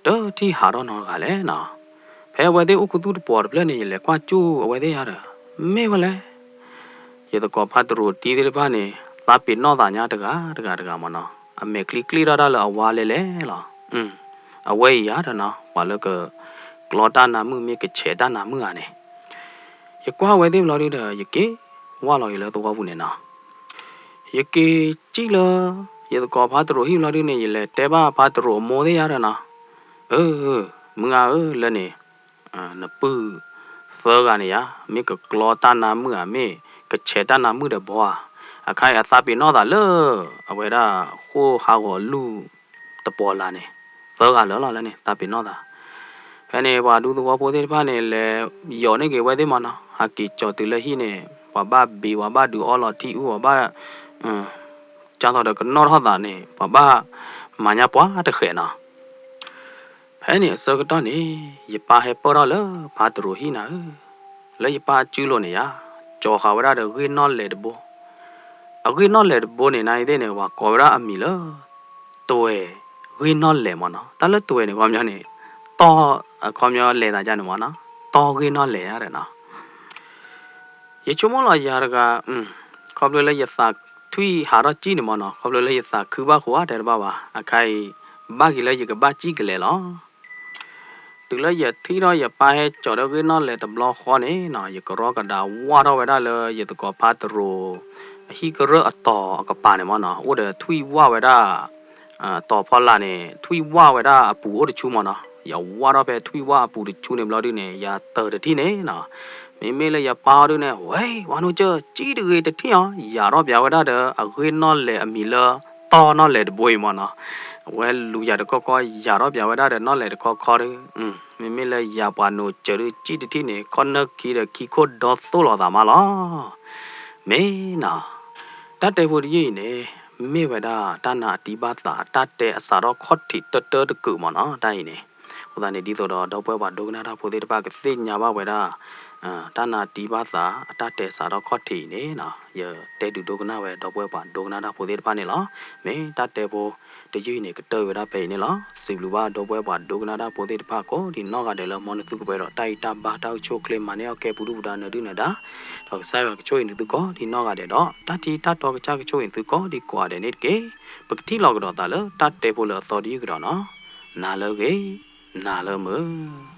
တထံၣ်ဟးထီၣ်နီတဂၤလဲၣ်နီၤ. ဖဲအဝဲသ့ၣ်အိၣ်ခူသူၣ်တပှီၤတဖျၢၣ်န့ၣ် ယလဲၤကွၢ်ကၠူၣ်အဝဲသ့ၣ်ယၤဒီး မ့ၢ်ဝဲလဲၣ် ယသကိးဖးတရူးအတံၤသ့ၣ်တဖၣ်န့ၣ် သးပ့ၤနီၣ်သးညါတဂၤတဂၤတဂၤမ့ၢ်နီၤ အမဲာ်ချံကျ့ထီၣ်တၢ်လၢအဝါလဲလဲၣ်လီၤ. အဝဲအံၤယၤဒီးနီၤ ပှၤလၢကကျီတၢ်နါမုၣ်မ့ၢ်ကဆဲးတၢ်နါမုၣ်ဧါန့ၣ် ယကွၢ်ဝဲသ့ၣ်ဘျီဒုဒီး ယက့ၤဝၢ်လီၤက့ၤလၢသဝီပူၤန့ၣ်နီၤ. ယက့ၤစံၣ်လၢ ယသကိးဖးတရူးဟံၣ်ဘျီဒုန့ၣ် ယလဲၤတဲဘၣ်ဖးတရူးအမိၢ်သ့ၣ်ယၤဒီးနီၤ အၢ မုၢ်ဂၤဧၢ လၢန့ၣ် နပုၢ်သၢဂၤန့ၣ်ယါ မ့ၢ်ကကျီတၢ်နါမုၣ်ဧါ မ့ၢ်ကဆဲးတၢ်နါမုၣ်ဒီးဘီဧါ. အခါအံၤအသးပ့ၤနီၣ်သးလၢ အဝဲဒၣ်ဃိၣ်ဟးဂီၤအလူၢ်တပီၤလၢ်န့ၣ် သၢဂၤလၢာ်လီၤလၢန့ၣ် သးပ့ၤနီၣ်သး. ဖဲန့ၣ် ပှၤဒူသဝီဖိသ့ၣ်တဖၣ်န့ၣ် လဲၤယီၤန့ၢ်က့ၤဝဲသ့ၣ်မ့ၢ်နီၤ ဟးက့ၤကၠီၤတုၤလၢဟံၣ်န့ၣ် ပှၤဘၣ်ဘ့ၤ ပှၤဘၣ်ဒုးအီလီၤထံအူ ပှၤဘၣ် ကၢ်သိးဒီးကနီၣ်ထီၣ်သးန့ၣ် ပှၤဘၣ်မၤညါပှၤတဃဲးနီၤ. ဖဲန့ၣ်အဆၢကတီၢ်န့ၣ် ယပၢ်ဟဲပၢၢ်ထီၣ်လၢဖးတရူးဟံၣ်နၤဧၢ, လၢယပၢ်အစုလိၤန့ၣ်ယါ, ကၠီၤဃာ်ဝဲဒၣ်ဒီးဂ့ၢ်နီၣ်လဲၣ်တဘိ, အဂ့ၢ်နီၣ်လဲၣ်တဘိန့ၣ် နၤအံၤသ့ၣ်န့ၣ် ပှၤကိးဝဲဒၣ်အမံၤလၢ တွဲၣ်ဂ့ၢ်နီၣ်လဲၣ်မ့ၢ်နီၤ, တၢ်လၢတွဲၣ်န့ၣ် ခီပညီန့ၣ် တီၢ် အခီပညီလဲၤသးဒ်န့ၣ်မ့ၢ်နီၤ, တီၢ်ဂ့ၢ်နီၣ်လဲၣ်ဧါဒီးနီၤ ယဆိကမိၣ်လီၤယၤတဂၤ, ခီဖျိလၢယသးထွံၣ်ဟးထီၣ်စံၣ်န့ၣ်မ့ၢ်နီၤ, ခီဖျိလၢယသးခုဘၣ်ဃိဧါ တဲတဘၣ်ဘၣ်, အခါအံၤ ဘၣ်က့ၤလၢယကဘၣ်စံၣ်ကလဲာ်လီၤ. တုၤလၢယထံၣ်ထီၣ်ယပၢ်ဟဲကၠီၤဒီးဂ့ၢ်နီၣ်လဲၣ်တဘျီဃီန့ၣ်နီၤ, ယကရီကဒါဝၢ်ထီၣ်ဝဲဒၣ်လၢယသကိးဖးတရူး အဟံၣ်ကရၢၢ်အတီၤအကပၤန့ၣ်မ့ၢ်နီၤ, အိၣ်ဒီးထွံၣ်ဝၢ်ဝဲဒၣ် တီၤဖီလာ်န့ၣ် ထွံၣ်ဝၢ်ဝဲဒၣ်အပူၤအိၣ်တဆူမ့ၢ်နီၤ, ယဝၢ်ထီၣ်ဖဲထွံၣ်ဝၢ်အပူၤတဆူန့ၣ်ဘျီဒုန့ၣ် ယတၢၤတထံၣ်န့ၣ်နီၤ, မ့မ့ၢ်လၢယပၢ်အီၤဒုန့ၣ် ဝဲ ပှၤနိကၢၢ် စံၣ်တဂ့ၤတထံၣ်အီၤ, ယၤထီၣ်ပၠးဝဲဒၣ်ဒီးအဂ့ၢ်နီၣ်လဲၣ်အမံၤလၢ တီၢ်နီၣ်လဲၣ်တဘိအံၤမ့ၢ်နီၤ, အဝဲလူၤယၤတခီခီ ယၤထီၣ်ပၠးဝဲဒၣ်ဒီးနီၣ်လဲၣ်တခီခီဒီး မ့မ့ၢ်လၢယၤပှၤနိကၢၢ်ဒု စံၣ်တထံၣ်န့ၣ် ခီနၢခံဒီးခံခိၣ်ဒီသိၣ်လိာ်သးမးလီၤ. မ့ၢ်နီၤ, တၢ်တဲဖိတယုၢ်အံၤန့ၣ် မ့ၢ်ဝဲဒၣ်တၢ်နာ်အတံၢ်ဘၣ်သး အတၢ်တဲအစးထီၣ်ခီၣ်ထံးတၢတၢတကုာ်မ့ၢ်နီၤ, တၢ်အံၤန့ၣ်, အဃိသတးန့ၣ် ဒ်သိးဒီးဒီပုၢ်ဝဲၢ်ပှၤဒိကနၣ်တၢ်ဖိသ့ၣ်တဖၣ်ကသ့ၣ်ညါဘၣ်ဝဲဒၣ် တၢ်နာ်အတံၢ်ဘၣ်သး အတၢ်တဲစးထီၣ်ခီၣ်ထံးအံၤန့ၣ်နီၤ, ယတဲဒုးဒိကနၣ်ဝဲဒီပုၢ်ဝဲၢ်ပှၤဒိကနၣ်တၢ်ဖိသ့ၣ်တဖၣ်န့ၣ်လီၤ. မ့ၢ်တၢ်တဲဖိတယုၢ်အံၤန့ၣ် ကတၢၢ်ဝဲဒၣ်ဖဲအံၤန့ၣ်လီၤ. စံးဘျုးဘၣ်ဒီပုၢ်ဝဲၢ်ပှၤဒိကနၣ်တၢ်ဖိသ့ၣ်တဖၣ် ကိးဒံးနီၢ်ဂၤဒဲးလၢ မ်နသုကပှဲၤဒီးတၢ်အံၣ်တၢ်ဘါတၢ်အိၣ်ဆူၣ်အိၣ်ချ့ မၤန့ၢ်အီၣ်ကဲပူၤဒုၣ်ပူၤဒါနၢၤဒုၣ်နၢၤဒါ, ဒီးကစၢ်ယွၤကဆိၣ်ဂ့ၤနသုကိးဒံးနီၢ်ဂၤဒဲးဒီး တၢ်ထံတၢ်တီကစၢ်ကဆိၣ်ဂ့ၤနသုကိးဒံးကိးဂၤဒဲးန့ၣ်တက့ၢ်. ပကထံၣ်လိာ်ကဒီးသးလၢတၢ်တဲဖိလၢအသီတယုၢ်ကဒီးနီၤ, နၤလၢအဂ့ၤ, နၤလၢမုာ်.